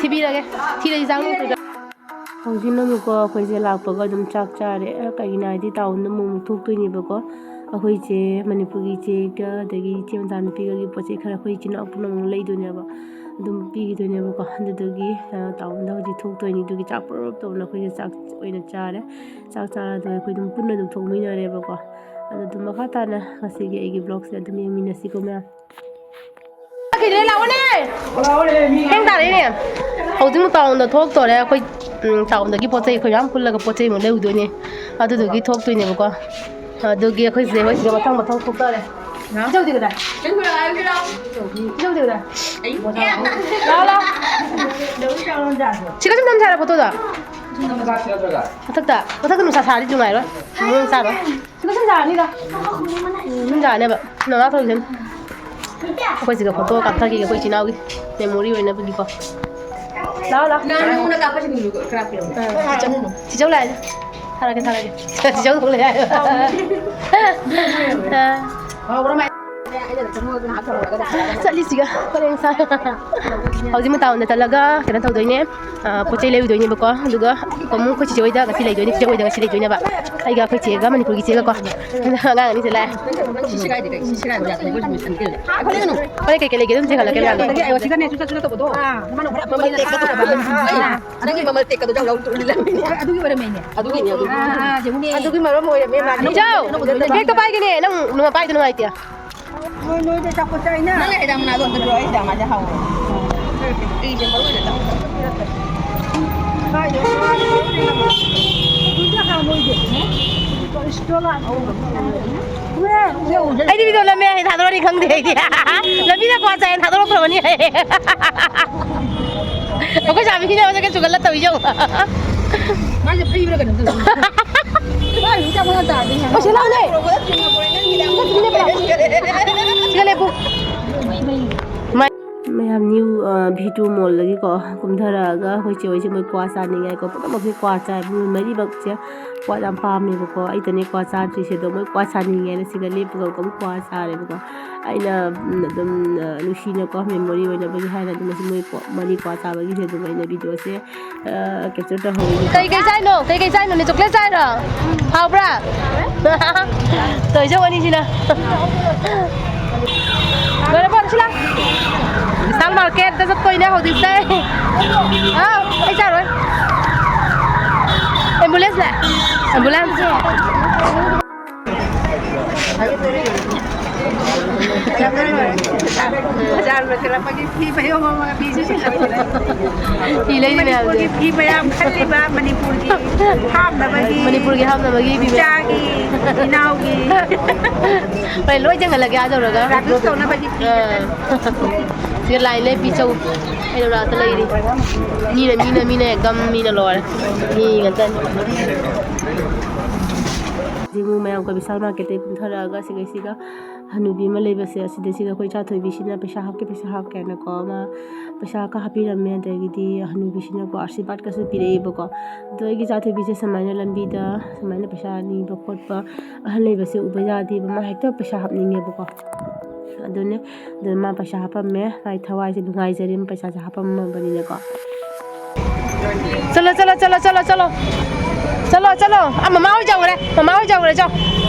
ꯊꯤꯕꯤꯔꯒꯦ꯫ ꯊꯤꯔꯗꯤ ꯆꯥꯡ ꯅꯨꯡꯗꯨꯗ꯫ ꯍꯧꯖꯤꯛꯅ ꯑꯃꯨꯛꯀꯣ ꯑꯩꯈꯣꯏꯁꯦ ꯂꯥꯛꯄꯒ ꯑꯗꯨꯝ ꯆꯥꯛ ꯆꯥꯔꯦ꯫ ꯀꯩꯒꯤꯅꯣ ꯍꯥꯏꯗꯤ ꯇꯥꯎꯟꯗ ꯑꯃꯨꯛ ꯑꯃꯨꯛ ꯊꯣꯛꯇꯣꯏꯅꯦꯕꯀꯣ꯫ ꯑꯩꯈꯣꯏꯁꯦ ꯃꯅꯤꯄꯨꯔꯒꯤ ꯏꯆꯦꯒ ꯑꯗꯒꯤ ꯏꯆꯦ ꯃꯆꯥꯅꯨꯄꯤꯒꯒꯤ ꯄꯣꯠ ꯆꯩ ꯈꯔ ꯑꯩꯈꯣꯏ ꯏꯆꯤꯟ ꯏꯅꯥꯎ ꯄꯨꯟꯅ ꯑꯃꯨꯛ ꯂꯩꯗꯣꯏꯅꯦꯕ꯫ ꯑꯗꯨꯝ ꯄꯤꯈꯤꯗꯣꯏꯅꯦꯕꯀꯣ꯫ ꯑꯗꯨꯗꯨꯒꯤ, ꯑ, ꯇꯥꯎꯟꯗ ꯍꯧꯖꯤꯛ ꯊꯣꯛꯇꯣꯏꯅꯤ꯫ ꯑꯗꯨꯒꯤ ꯆꯥꯛ ꯄꯨꯔꯞ ꯇꯧꯅ ꯑꯩꯈꯣꯏꯁꯦ ꯆꯥꯛ ꯑꯣꯏꯅ ꯆꯥꯔꯦ꯫ ꯆꯥꯛ ꯆꯥꯔꯗꯣꯏ ꯑꯩꯈꯣꯏ ꯑꯗꯨꯝ ꯄꯨꯟꯅ ꯑꯗꯨꯝ ꯊꯣꯛꯃꯤꯟꯅꯔꯦꯕꯀꯣ꯫ ꯑꯗꯨ ꯑꯗꯨꯝ ꯃꯈꯥ ꯇꯥꯅ ꯉꯁꯤꯒꯤ ꯑꯩꯒꯤ ꯕ꯭ꯂꯣꯒꯁꯦ ꯑꯗꯨꯝ ꯌꯦꯡꯃꯤꯟꯅꯁꯤꯀꯣ ꯃꯌꯥꯝ꯫ ꯂꯥꯛꯑꯣꯅꯦ꯫ ꯊꯦꯡ ꯇꯥꯔꯛꯏꯅꯦ꯫ ꯍꯧꯖꯤꯛ ꯇꯥꯎꯟꯗ ꯊꯣꯛꯇꯣꯔꯦ꯫ ꯑꯩꯈꯣꯏ, ꯎꯝ, ꯇꯥꯎꯟꯗꯒꯤ ꯄꯣꯠ ꯆꯩ ꯑꯩꯈꯣꯏ ꯃꯌꯥꯝ ꯄꯨꯜꯂꯒ ꯄꯣꯠ ꯆꯩ ꯑꯃꯨꯛ ꯂꯩꯔꯨꯗꯣꯏꯅꯦ꯫ ꯑꯗꯨꯗꯨꯒꯤ ꯊꯣꯛꯇꯣꯏꯅꯦꯕꯀꯣ꯫ ꯑꯗꯨꯒꯤ ꯑꯩꯈꯣꯏ ꯆꯦ ꯍꯣꯏꯁꯤꯗ ꯃꯊꯪ ꯃꯊꯪ ꯊꯣꯛꯇꯣꯔꯦ꯫ ꯏꯆꯧꯗꯤ ꯀꯗꯥꯏ? ꯏꯆꯧꯗꯤ ꯀꯗꯥꯏ? ꯂꯥꯛꯑꯣ, ꯂꯥꯛꯑꯣ꯫ ꯁꯤꯒ ꯁꯨꯝ ꯅꯝꯁꯦ ꯍꯥꯏꯔꯣ ꯐꯣꯇꯣꯗꯣ꯫ ꯃꯊꯛꯇ, ꯃꯊꯛꯇ ꯅꯨꯡꯁꯥ ꯁꯥꯔꯗꯤ ꯅꯨꯡꯉꯥꯏꯔꯣꯏ꯫ ꯃꯑꯣꯡ ꯆꯥꯔꯣꯏ꯫ ꯁꯤꯗ ꯁꯨꯝ ꯌꯥꯅꯤꯗ꯫ ꯁꯨꯝ ꯌꯥꯅꯦꯕ꯫ ꯅꯅꯥ ꯊꯧꯖꯤꯟ꯫ ꯑꯩꯈꯣꯏ ꯁꯤꯒ ꯐꯣꯇꯣ ꯀꯥꯞꯊꯒꯦ ꯑꯩꯈꯣꯏ ꯏꯆꯤꯟ ꯏꯅꯥꯎꯒꯤ memory ꯑꯣꯏꯅꯕꯒꯤꯀꯣ꯫ ꯂꯥꯛꯑꯣ, ꯂꯥꯛꯑꯣ꯫ ꯅꯪꯉꯣꯟꯗ ꯀꯥꯞꯄꯁꯤꯡꯗꯨꯁꯨ ꯈꯔ ꯄꯤꯔꯝꯃꯣ꯫ ꯑꯥ, ꯆꯤꯆꯧ ꯂꯥꯛꯑꯦ꯫ ꯊꯥꯔꯛꯀꯦ, ꯊꯥꯔꯛꯀꯦ꯫ ꯆꯤꯆꯧ ꯊꯣꯛꯂꯛꯑꯦ ꯍꯥꯏꯌꯣ꯫ ꯑꯥ꯫ ꯆꯠꯂꯤꯁꯤꯒ ꯄꯔꯦꯡ ꯁꯥ꯫ ꯍꯧꯖꯤꯛ ꯃꯇꯥꯎꯟꯗ ꯆꯠꯂꯒ ꯀꯩꯅꯣ ꯇꯧꯗꯣꯏꯅꯦ꯫ ꯑ, ꯄꯣꯠ ꯆꯩ ꯂꯩꯔꯨꯗꯣꯏꯅꯦꯕꯀꯣ꯫ ꯑꯗꯨꯒ ꯑꯃꯨꯛ ꯑꯩꯈꯣꯏ ꯆꯤꯆꯦ ꯍꯣꯏꯗ ꯉꯁꯤ ꯂꯩꯗꯣꯏꯅꯦ, ꯆꯤꯆꯦ ꯍꯣꯏꯗ ꯉꯁꯤ ꯂꯩꯗꯣꯏꯅꯦꯕ꯫ ꯑꯩꯒ ꯑꯩꯈꯣꯏ ꯆꯦꯒ ꯃꯅꯤꯄꯨꯔꯒꯤ ꯆꯦꯒꯀꯣ꯫ ꯑꯉꯥꯡ ꯑꯅꯤꯁꯦ ꯂꯥꯛꯑꯦ꯫ ꯁꯤ ꯁꯤꯒꯥꯏꯗꯤ ꯀꯩ? ꯁꯤ ꯁꯤꯒꯥꯏꯕ ꯌꯥꯗꯦ꯫ ꯃꯣꯏꯁꯨ ꯃꯣꯏ ꯁꯟ ꯀꯦꯜꯂꯦ꯫ ꯍꯣꯔꯦꯟ ꯀꯩꯀꯩ ꯂꯩꯒꯦ ꯑꯗꯨꯝ ꯆꯦꯟꯍꯜꯂꯛꯀꯦ ꯃꯌꯥꯝꯗꯣ꯫ ꯑꯗꯒꯤ ꯑꯩ ꯋꯥꯊꯤꯗꯅꯦ ꯁꯨꯡꯆꯠ ꯁꯨꯡꯆꯠ ꯇꯧꯕꯗꯣ꯫ ꯑꯥ, ꯃꯥꯅ ꯍꯣꯔꯦꯟ ꯃꯃꯜ ꯇꯦꯛꯀꯗꯣ ꯌꯥꯎ ꯌꯥꯎ ꯇꯨ ꯂꯤꯂꯥ꯫ ꯑꯗꯨꯒꯤ ꯑꯣꯏꯔꯝꯃꯦꯅꯦ꯫ ꯑꯗꯨꯒꯤꯅꯦ, ꯑꯗꯨꯒꯤ꯫ ꯑꯥ, ꯑꯥ, ꯌꯦꯡꯉꯨꯅꯦ꯫ ꯑꯗꯨꯒꯤ ꯃꯔꯝ ꯑꯣꯏꯔꯝꯃꯦ ꯃꯥꯅ꯫ ꯏꯆꯧ, ꯕꯦꯛꯇꯣ ꯄꯥꯏꯒꯦꯅꯦ꯫ ꯅꯪ ꯅꯨꯡꯉꯥꯏ-, ꯄꯥꯏꯗꯣ ꯅꯨꯡꯉꯥꯏꯇꯦ꯫ ꯅꯣꯏ, ꯅꯣꯏꯗ ꯑꯆꯥꯄꯣꯠ ꯆꯥꯏꯅ? ꯅꯪ ꯍꯤꯗꯥꯛ ꯃꯅꯥꯗꯣ ꯑꯝꯇ ꯄꯤꯔꯛꯑꯣ, ꯑꯩ ꯍꯤꯗꯥꯛ ꯃꯅꯥꯁꯦ ꯍꯥꯎꯋꯦ꯫ ꯑꯩꯁꯦ ꯃꯔꯨ ꯑꯣꯏꯅ ꯆꯥꯎ꯫ ꯀꯥꯏꯗ? ꯍꯧꯖꯤꯛꯇ ꯍꯥꯡꯉꯣꯏꯗꯦ꯫ ꯑꯩꯗꯤ ꯃꯤꯗꯣ ꯂꯝꯃꯦ ꯍꯥꯏ ꯊꯥꯗꯣꯔꯛꯑꯅꯤ ꯈꯪꯗꯦ ꯑꯩꯗꯤ꯫ ꯂꯝꯕꯤꯗ ꯀ꯭ꯋꯥ ꯆꯥꯏꯅ ꯊꯥꯗꯣꯔꯛꯇ꯭ꯔꯕꯅꯤ ꯍꯥꯏ꯫ ꯑꯩꯈꯣꯏ ꯆꯥꯃꯤꯁꯤꯅꯦ ꯍꯧꯖꯤꯛ ꯆꯨꯒꯜꯂ ꯇꯧꯏꯁꯦ ꯌꯦꯡꯉꯨ꯫ ꯃꯥꯁꯦ ꯐꯩꯕ꯭ꯔꯥ ꯀꯩꯅꯣꯝ ꯇꯧꯏ꯫ ꯃꯥ ꯍꯧꯖꯤꯛ ꯆꯥꯛ ꯃꯉꯥ ꯆꯥꯔꯗꯤ ꯍꯦꯟꯅ ꯑꯣ, ꯁꯤ ꯂꯥꯎꯅꯦ꯫ ꯁꯤꯗ ꯂꯦꯞꯄꯨ꯫ ꯃꯌꯥꯝ ꯅ꯭ꯌꯨ, ꯑ, ꯚꯤ ꯇꯨ ꯃꯣꯜꯗꯒꯤꯀꯣ ꯀꯨꯝꯊꯔꯛꯑꯒ ꯑꯩꯈꯣꯏ ꯆꯦ ꯍꯣꯏꯁꯦ ꯃꯣꯏ ꯀ꯭ꯋꯥ ꯆꯥꯅꯤꯡꯉꯦ ꯍꯥꯏꯀꯣ꯫ ꯄꯨꯝꯅꯃꯛꯁꯦ ꯀ꯭ꯋꯥ ꯆꯥꯏ꯫ ꯃꯣꯏ ꯃꯔꯤꯃꯛꯁꯦ ꯀ꯭ꯋꯥ ꯌꯥꯝ ꯄꯥꯝꯃꯦꯕꯀꯣ꯫ ꯑꯩꯇꯅꯦ ꯀ꯭ꯋꯥ ꯆꯥꯗ꯭ꯔꯤꯁꯦ꯫ ꯑꯗꯣ ꯃꯣꯏ ꯀ꯭ꯋꯥ ꯆꯥꯅꯤꯡꯉꯦꯅ ꯁꯤꯗ ꯂꯦꯞꯄꯒ ꯑꯃꯨꯛ ꯀ꯭ꯋꯥ ꯆꯥꯔꯦꯕꯀꯣ꯫ ꯑꯩꯅ, ꯎꯝ, ꯑꯗꯨꯝ, ꯑ, ꯅꯨꯡꯁꯤꯅꯀꯣ memory ꯑꯣꯏꯅꯕꯒꯤ ꯍꯥꯏꯅ ꯑꯗꯨꯝ ꯃꯁꯤ ꯃꯣꯏ ꯀ꯭ꯋꯥ-, ꯃꯔꯤ ꯀ꯭ꯋꯥ ꯆꯥꯕꯒꯤꯁꯦ ꯑꯗꯨꯝ ꯑꯩꯅ video ꯁꯦ ꯑ, capture ꯇꯧꯍꯧꯔꯤꯅꯤ꯫ ꯀꯩ ꯀꯩ ꯆꯥꯏꯅꯣ? ꯀꯩ ꯀꯩ ꯆꯥꯏꯅꯣꯅꯦ? Chocolate ꯆꯥꯏꯔꯣ? ꯍꯥꯎꯕ꯭ꯔꯥ? ꯇꯧꯏꯁꯦ ꯋꯥꯅꯤꯁꯤꯅ꯫ ꯂꯣꯏꯔꯕꯣ? ꯁꯤ ꯂꯥꯎ꯫ ꯕꯤꯁꯥꯜ market ꯇ ꯆꯠꯇꯣꯏꯅꯦ ꯍꯧꯖꯤꯛꯁꯦ꯫ ꯑꯥꯎ, ꯑꯩ ꯆꯥꯔꯣꯏ꯫ Ambulance ꯂꯥꯛꯑꯦ꯫ Ambulance꯫ ꯕꯖꯥꯔ ꯂꯣꯏꯁꯤꯜꯂꯛꯄꯒꯤ ꯐꯤ ꯃꯌꯣꯝ ꯑꯃ, ꯐꯤꯁꯨ ꯁꯤꯜꯂꯛꯇ꯭ꯔꯦ꯫ ꯐꯤ ꯂꯩꯔꯤ ꯃꯌꯥꯝꯁꯦ꯫ ꯃꯅꯤꯄꯨꯔꯒꯤ ꯐꯤ ꯃꯌꯥꯝ ꯈꯜꯂꯤꯕ, ꯃꯅꯤꯄꯨꯔꯒꯤ ꯍꯥꯞꯅꯕꯒꯤ, ꯃꯅꯤꯄꯨꯔꯒꯤ ꯍꯥꯞꯅꯕꯒꯤ ꯐꯤ ꯃꯌꯥꯝ꯫ ꯏꯆꯥꯒꯤ, ꯏꯅꯥꯎꯒꯤ꯫ ꯍꯣꯏ, ꯂꯣꯏ ꯆꯪꯍꯜꯂꯒꯦ ꯑꯥ ꯌꯧꯔꯒ꯫ ꯄ꯭ꯔꯥꯛꯇꯤꯁ ꯇꯧꯅꯕꯒꯤ ꯐꯤ꯫ ꯑꯥ꯫ ꯁꯤꯗ ꯂꯥꯏꯟ ꯂꯩ ꯄꯤꯆꯧ꯫ ꯑꯩ ꯂꯧꯔꯥꯛꯇ ꯂꯩꯔꯤ꯫ ꯃꯤꯅ, ꯃꯤꯅ, ꯃꯤꯅ ꯑꯦꯛꯗꯝ ꯃꯤꯅ ꯂꯣꯏꯔꯦ꯫ ꯃꯤ ꯉꯥꯛꯇꯅꯤ꯫ ꯍꯧꯖꯤꯛ ꯃꯌꯥꯝ ꯀꯣꯏ ꯕꯤꯁꯥꯜ ꯃꯥꯔꯀꯦꯠꯇꯩ ꯀꯨꯝꯊꯔꯛꯑꯒ ꯁꯤꯒꯩꯁꯤꯒ ꯍꯅꯨꯕꯤ ꯑꯃ ꯂꯩꯕꯁꯦ, ꯑꯁꯤꯗꯩꯁꯤꯗ ꯑꯩꯈꯣꯏ ꯏꯆꯥ ꯊꯣꯏꯕꯤꯁꯤꯅ ꯄꯩꯁꯥ ꯍꯥꯞꯀꯦ, ꯄꯩꯁꯥ ꯍꯥꯞꯀꯦꯅꯀꯣ, ꯑꯃ ꯄꯩꯁꯥꯒ ꯍꯥꯞꯄꯤꯔꯝꯃꯦ꯫ ꯑꯗꯒꯤꯗꯤ ꯍꯅꯨꯕꯤꯁꯤꯅꯀꯣ ꯑꯥꯁꯤꯔꯕꯥꯗꯀꯁꯨ ꯄꯤꯔꯛꯑꯦꯕꯀꯣ꯫ ꯑꯗꯣ ꯑꯩꯒꯤ ꯏꯆꯥ ꯊꯣꯏꯕꯤꯁꯦ ꯁꯨꯃꯥꯏꯅ ꯂꯝꯕꯤꯗ ꯁꯨꯃꯥꯏꯅ ꯄꯩꯁꯥ ꯅꯤꯕ ꯈꯣꯠꯄ ꯑꯍꯜ ꯂꯩꯕꯁꯦ ꯎꯕ ꯌꯥꯗꯦꯕ꯫ ꯃꯥ ꯍꯦꯛꯇ ꯄꯩꯁꯥ ꯍꯥꯞꯅꯤꯡꯉꯦꯕꯀꯣ꯫ ꯑꯗꯨꯅꯦ, ꯑꯗꯨꯅ ꯃꯥ ꯄꯩꯁꯥ ꯍꯥꯞꯄꯝꯃꯦ꯫ ꯃꯥꯏ ꯊꯋꯥꯏꯁꯦ ꯅꯨꯡꯉꯥꯏꯖꯔꯦ, ꯃꯥ ꯄꯩꯁꯥꯁꯦ ꯍꯥꯞꯄꯝꯃꯕꯅꯤꯅꯀꯣ꯫ ꯆꯠꯂꯣ, ꯆꯠꯂꯣ, ꯆꯠꯂꯣ, ꯆꯠꯂꯣ, ꯆꯠꯂꯣ꯫ ꯆꯠꯂꯣ, ꯆꯠꯂꯣ꯫ ꯑꯥ, ꯃꯃꯥ ꯍꯣꯏ ꯌꯧꯈ꯭ꯔꯦ, ꯃꯃꯥ ꯍꯣꯏ ꯌꯧꯈ꯭ꯔꯦ, ꯆꯣ꯫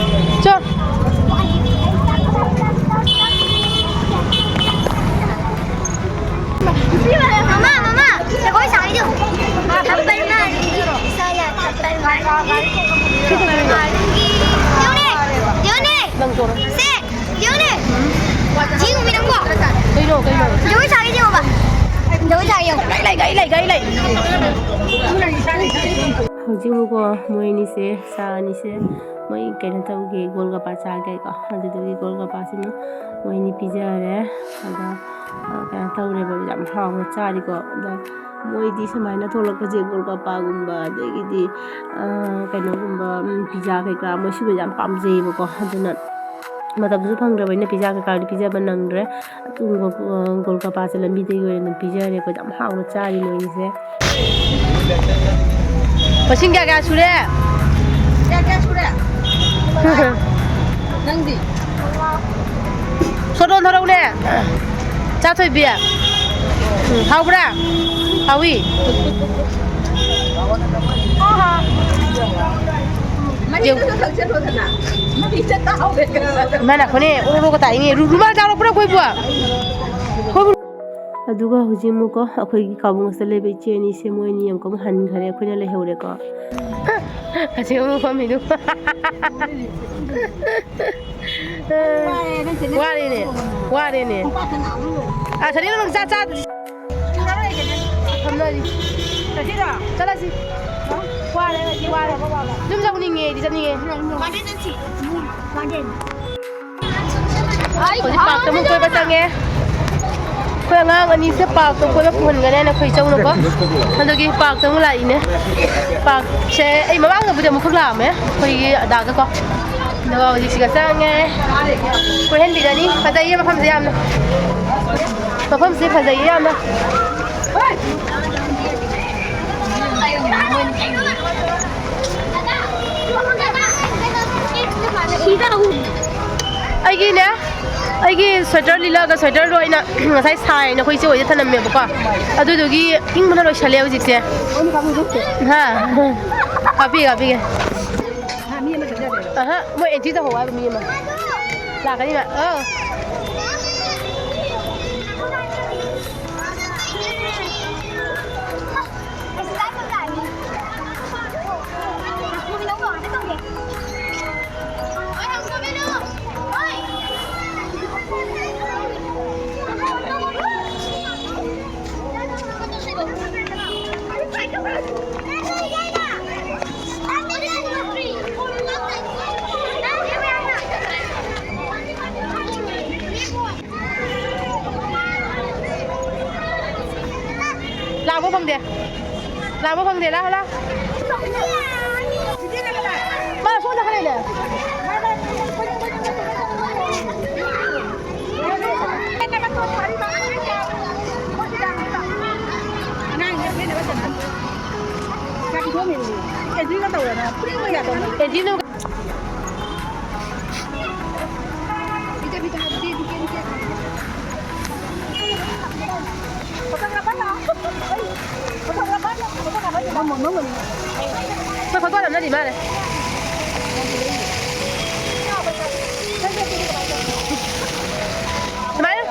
ꯆꯣ꯫ ꯃꯃꯥ, ꯃꯃꯥ, ꯖꯒꯣꯏ ꯁꯥꯒꯦ ꯇꯧ꯫ ꯊꯥꯕꯜ ꯃꯥꯜꯂꯤ, ꯏꯁꯥ ꯌꯥ ꯊꯥꯕꯜ ꯃꯥꯜꯂꯤ꯫ ꯊꯥꯕꯜ ꯃꯥꯜꯂꯤ꯫ ꯌꯦꯡꯉꯨꯅꯦ, ꯌꯦꯡꯉꯨꯅꯦ꯫ ꯅꯪ ꯆꯣꯔꯣ꯫ ꯁꯦ, ꯌꯦꯡꯉꯨꯅꯦ꯫ ꯌꯦꯡꯉꯨꯃꯤ ꯅꯪꯕꯣ꯫ ꯀꯩꯅꯣ, ꯀꯩꯅꯣ? ꯖꯒꯣꯏ ꯁꯥꯒꯦ ꯌꯦꯡꯉꯣꯕ꯫ ꯖꯒꯣꯏ ꯁꯥꯒꯦ ꯌꯦꯡꯉꯣ꯫ ꯒꯥꯔꯤ ꯂꯩ, ꯒꯥꯔꯤ ꯂꯩ, ꯒꯥꯔꯤ ꯂꯩ꯫ ꯍꯧꯖꯤꯛ ꯑꯃꯨꯛꯀꯣ ꯃꯣꯏ ꯑꯅꯤꯁꯦ, ꯁꯥ ꯑꯅꯤꯁꯦ, ꯃꯣꯏ ꯀꯩꯅꯣ ꯇꯧꯒꯦ, ꯒꯣꯜꯒꯄꯥ ꯆꯥꯒꯦꯀꯣ꯫ ꯑꯗꯨꯗꯨꯒꯤ ꯒꯣꯜꯒꯄꯥꯁꯤꯅ ꯃꯣꯏ ꯑꯅꯤ ꯄꯤꯖꯔꯦ꯫ ꯑꯗ, ꯑ, ꯀꯩꯅꯣ ꯇꯧꯔꯦꯕ, ꯌꯥꯝ ꯍꯥꯎꯅ ꯆꯥꯔꯤꯀꯣ꯫ ꯑꯗ ꯃꯣꯏꯗꯤ ꯁꯨꯃꯥꯏꯅ ꯊꯣꯛꯂꯛꯄꯁꯦ, ꯒꯣꯜꯒꯄꯥꯒꯨꯝꯕ, ꯑꯗꯒꯤꯗꯤ, ꯑ, ꯀꯩꯅꯣꯒꯨꯝꯕ, ꯎꯝ, ꯄꯤꯖꯥ ꯀꯩꯀꯥ, ꯃꯣꯏ ꯁꯤꯒꯨꯝꯕꯁꯦ ꯌꯥꯝ ꯄꯥꯝꯖꯩꯌꯦꯕꯀꯣ꯫ ꯑꯗꯨꯅ ꯃꯇꯝꯁꯨ ꯐꯪꯗ꯭ꯔꯕꯅꯤꯅ ꯄꯤꯖꯥ ꯀꯩꯀꯥꯗꯤ ꯄꯤꯖꯕ ꯅꯪꯗ꯭ꯔꯦ꯫ ꯑꯗꯨꯝ ꯒꯣꯜ-, ꯑ, ꯒꯣꯜꯒꯄꯥꯁꯦ ꯂꯝꯕꯤꯗꯒꯤ ꯑꯣꯏꯅ ꯑꯗꯨꯝ ꯄꯤꯖꯔꯦ꯫ ꯑꯩꯈꯣꯏꯗꯤ ꯌꯥꯝ ꯍꯥꯎꯅ ꯆꯥꯔꯤ ꯃꯣꯏ ꯑꯅꯤꯁꯦ꯫ ꯃꯁꯤꯡ ꯀꯌꯥ ꯀꯌꯥ ꯁꯨꯔꯦ? ꯀꯌꯥ ꯀꯌꯥ ꯁꯨꯔꯦ? ꯅꯪꯗꯤ? ꯁꯣꯇꯣꯟ ꯊꯧꯔꯛꯎꯅꯦ꯫ ꯆꯥ ꯊꯣꯏꯕꯤ꯫ ꯎꯝ, ꯍꯥꯎꯕ꯭ꯔꯥ? ꯍꯥꯎꯏ꯫ ꯃꯅꯤꯡꯗꯁꯨ ꯊꯛꯆꯜꯂꯣꯗꯅ꯫ ꯃꯅꯤꯡꯗ ꯇꯥꯍꯧꯔꯦ꯫ ꯏꯃꯥ ꯅꯈꯣꯅꯦ, ꯑꯣꯔꯣꯒ ꯇꯥꯏꯅꯦ꯫ ꯔꯨ-, ꯔꯨꯃꯥꯜ ꯆꯥꯔꯛꯄ꯭ꯔꯥ ꯑꯩꯈꯣꯏꯕꯨ? ꯑꯗꯨꯒ ꯍꯧꯖꯤꯛ ꯑꯃꯨꯛꯀꯣ ꯑꯩꯈꯣꯏꯒꯤ ꯀꯥꯕꯨꯡꯁꯤꯗ ꯂꯩꯕ ꯏꯆꯦ ꯑꯅꯤꯁꯦ, ꯃꯣꯏ ꯑꯅꯤ ꯑꯃꯨꯛꯀ ꯑꯃꯨꯛ ꯍꯟꯈ꯭ꯔꯦ, ꯑꯩꯈꯣꯏꯅ ꯂꯩꯍꯧꯔꯦꯀꯣ꯫ ꯑꯁꯤ ꯑꯃꯨꯛ ꯐꯝꯃꯤꯗꯨ꯫ ꯋꯥꯔꯦꯅꯦ, ꯋꯥꯔꯦꯅꯦ꯫ ꯑꯥ, ꯁꯅꯤ, ꯅꯪ ꯆꯥ, ꯆꯥ꯫ ꯊꯝꯅꯔꯤ꯫ ꯆꯠꯂꯁꯤ꯫ ꯋꯥꯔꯦ, ꯑꯩꯗꯤ ꯋꯥꯔꯦ꯫ ꯌꯨꯝ ꯆꯠꯅꯤꯡꯉꯦ, ꯑꯩꯗꯤ ꯆꯠꯅꯤꯡꯉꯦ꯫ ꯍꯧꯖꯤꯛ ꯄꯥꯔꯛꯇ ꯑꯃꯨꯛ ꯀꯣꯏꯕ ꯆꯪꯉꯦ꯫ ꯑꯩꯈꯣꯏ ꯑꯉꯥꯡ ꯑꯅꯤꯁꯦ ꯄꯥꯔꯛꯇ ꯀꯣꯏꯕ ꯄꯨꯍꯟꯒꯅꯤ ꯍꯥꯏꯅ ꯑꯩꯈꯣꯏ ꯏꯆꯧꯅꯀꯣ꯫ ꯑꯗꯨꯒꯤ ꯄꯥꯔꯛꯇ ꯑꯃꯨꯛ ꯂꯥꯛꯏꯅꯦ꯫ ꯄꯥꯔꯛꯁꯦ ꯑꯩ ꯃꯃꯥꯡꯗꯕꯨꯗꯤ ꯑꯃꯨꯛꯈꯛ ꯂꯥꯛꯑꯝꯃꯦ, ꯑꯩꯈꯣꯏꯒꯤ ꯑꯗꯥꯒꯀꯣ꯫ ꯑꯗꯨꯒ ꯍꯧꯖꯤꯛꯁꯤꯒ ꯆꯪꯉꯦ꯫ ꯀꯣꯏꯍꯟꯕꯤꯔꯅꯤ꯫ ꯐꯖꯩꯌꯦ ꯃꯐꯝꯁꯦ ꯌꯥꯝꯅ꯫ ꯃꯐꯝꯁꯦ ꯐꯖꯩꯌꯦ ꯌꯥꯝꯅ꯫ ꯑꯩꯒꯤꯅꯦ, ꯑꯩꯒꯤ ꯁ꯭ꯋꯦꯇꯔ ꯂꯤꯠꯂꯛꯑꯒ, ꯁ꯭ꯋꯦꯇꯔꯗꯣ ꯑꯩꯅ ꯉꯁꯥꯏ ꯁꯥꯏꯅ ꯑꯩꯈꯣꯏ ꯏꯆꯦ ꯍꯣꯏꯗ ꯊꯅꯝꯃꯦꯕꯀꯣ꯫ ꯑꯗꯨꯗꯨꯒꯤ ꯏꯪꯕꯅ ꯂꯣꯏꯁꯜꯂꯦ ꯍꯧꯖꯤꯛꯁꯦ꯫ ꯍꯥ? ꯍꯥꯞꯄꯤꯒꯦ, ꯍꯥꯞꯄꯤꯒꯦ꯫ ꯑꯍ, ꯃꯣꯏ ꯑꯦꯟꯇ꯭ꯔꯤ ꯇꯧꯍꯧ ꯍꯥꯏꯕ ꯃꯤ ꯑꯃ꯫ ꯂꯥꯛꯀꯅꯤ ꯃꯥ꯫ ꯑꯧ꯫ ꯂꯥꯛꯄ ꯐꯪꯗꯦ꯫ ꯂꯥꯛꯄ ꯐꯪꯗꯦ꯫ ꯂꯥꯛꯑꯣ, ꯂꯥꯛꯑꯣ꯫ ꯃꯥ ꯁꯣꯝꯗ ꯈꯔ ꯂꯩꯔꯦ꯫ ꯑꯦꯟꯇ꯭ꯔꯤꯅ ꯃꯣꯏ ꯐꯣꯇꯣ ꯅꯝꯅꯔꯤ ꯃꯥꯜꯂꯦ꯫ ꯁꯨꯃꯥꯏꯅ꯫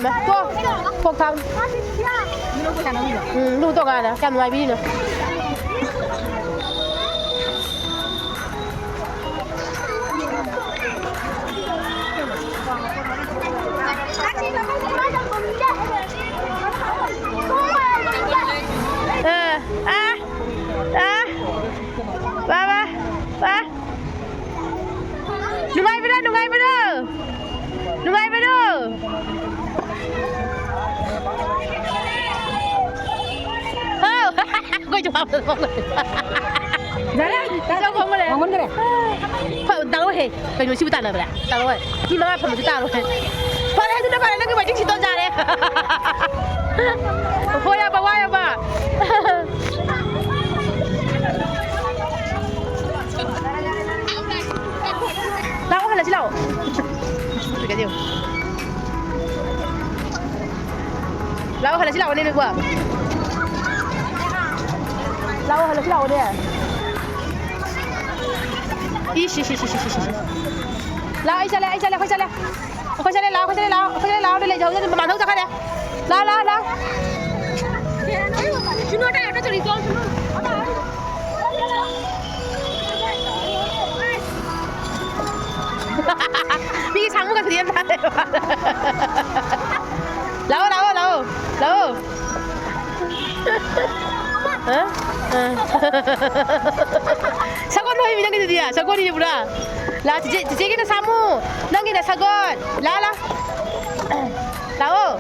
ꯇꯣ, ꯐꯣꯛ ꯊꯥꯡ꯫ ꯎꯝ, ꯂꯨ ꯇꯣꯉꯥꯟꯅ꯫ ꯀꯌꯥꯝ ꯅꯨꯡꯉꯥꯏꯕꯤꯔꯤꯅꯣ? ꯑ, ꯑ, ꯑ, ꯕꯥ, ꯕꯥ, ꯕꯥ꯫ ꯅꯨꯡꯉꯥꯏꯕ꯭ꯔꯣ? ꯅꯨꯡꯉꯥꯏꯕ꯭ꯔꯣ? ꯅꯨꯡꯉꯥꯏꯕ꯭ꯔꯣ? ꯍꯥꯎ꯫ ꯑꯩꯈꯣꯏꯁꯨ ꯍꯥꯞꯇ ꯊꯣꯛꯂꯦ꯫ ꯌꯥꯔꯦ, ꯏꯆꯧ ꯈꯣꯡꯕ ꯂꯩꯔꯦ꯫ ꯈꯣꯡꯃꯟꯈ꯭ꯔꯦ꯫ ꯐ-, ꯇꯥꯔꯣꯍꯦ꯫ ꯀꯩꯅꯣ ꯁꯤꯕꯨ ꯇꯥꯟꯅꯕ꯭ꯔꯥ? ꯇꯥꯔꯣꯍꯦ꯫ ꯃꯤ ꯃꯉꯥ ꯐꯝꯕꯁꯨ ꯇꯥꯔꯣꯍꯦ꯫ ꯐꯔꯦ, ꯑꯗꯨꯅ ꯐꯔꯦ, ꯅꯪꯒꯤ waiting sheet ꯇꯣ ꯌꯥꯔꯦ꯫ ꯍꯣꯏ ꯌꯥꯕ, ꯋꯥ ꯌꯥꯕ꯫ ꯂꯥꯛꯑꯣ, ꯍꯜꯂꯁꯤ ꯂꯥꯛꯑꯣ꯫ ꯂꯥꯛꯑꯣ, ꯍꯜꯂꯁꯤ ꯂꯥꯛꯑꯣꯅꯦ, ꯅꯣꯏꯕꯣ꯫ ꯂꯥꯛꯑꯣ, ꯍꯜꯂꯁꯤ ꯂꯥꯛꯑꯣꯅꯦ꯫ ꯏꯁ, ꯏꯁ, ꯏꯁ, ꯏꯁ, ꯏꯁ, ꯏꯁ꯫ ꯂꯥꯛꯑꯣ, ꯑꯩ ꯆꯠꯂꯦ, ꯑꯩ ꯆꯠꯂꯦ, ꯑꯩꯈꯣꯏ ꯆꯠꯂꯦ꯫ ꯑꯩꯈꯣꯏ ꯆꯠꯂꯦ, ꯂꯥꯛꯑꯣ, ꯑꯩꯈꯣꯏ ꯆꯠꯂꯦ, ꯂꯥꯛꯑꯣ꯫ ꯑꯩꯈꯣꯏ ꯆꯠꯂꯦ, ꯂꯥꯛꯑꯣ꯫ ꯂꯩꯖꯍꯧꯗꯦ, ꯃꯃꯥꯟꯅꯕ ꯆꯠꯈ꯭ꯔꯦ꯫ ꯂꯥꯛꯑꯣ, ꯂꯥꯛꯑꯣ, ꯂꯥꯛꯑꯣ꯫ ꯃꯤꯒꯤ ꯁꯥꯃꯨꯒ ꯊꯨꯗꯦꯛ ꯑꯃ ꯇꯥꯔꯦ꯫ ꯂꯥꯛꯑꯣ, ꯂꯥꯛꯑꯣ, ꯂꯥꯛꯑꯣ, ꯂꯥꯛꯑꯣ꯫ ꯍꯥ? ꯑ꯫ ꯁꯒꯣꯜ ꯍꯣꯏ, ꯃꯤ ꯅꯪꯒꯤꯗꯨꯗꯤ ꯁꯒꯣꯜ ꯏꯕ꯭ꯔꯥ? ꯂꯥ, ꯆꯤꯆꯦ, ꯆꯤꯆꯦꯒꯤꯅ ꯁꯥꯃꯨ, ꯅꯪꯒꯤꯅ ꯁꯒꯣꯜ꯫ ꯂꯥ, ꯂꯥ꯫ ꯂꯥꯛꯑꯣ꯫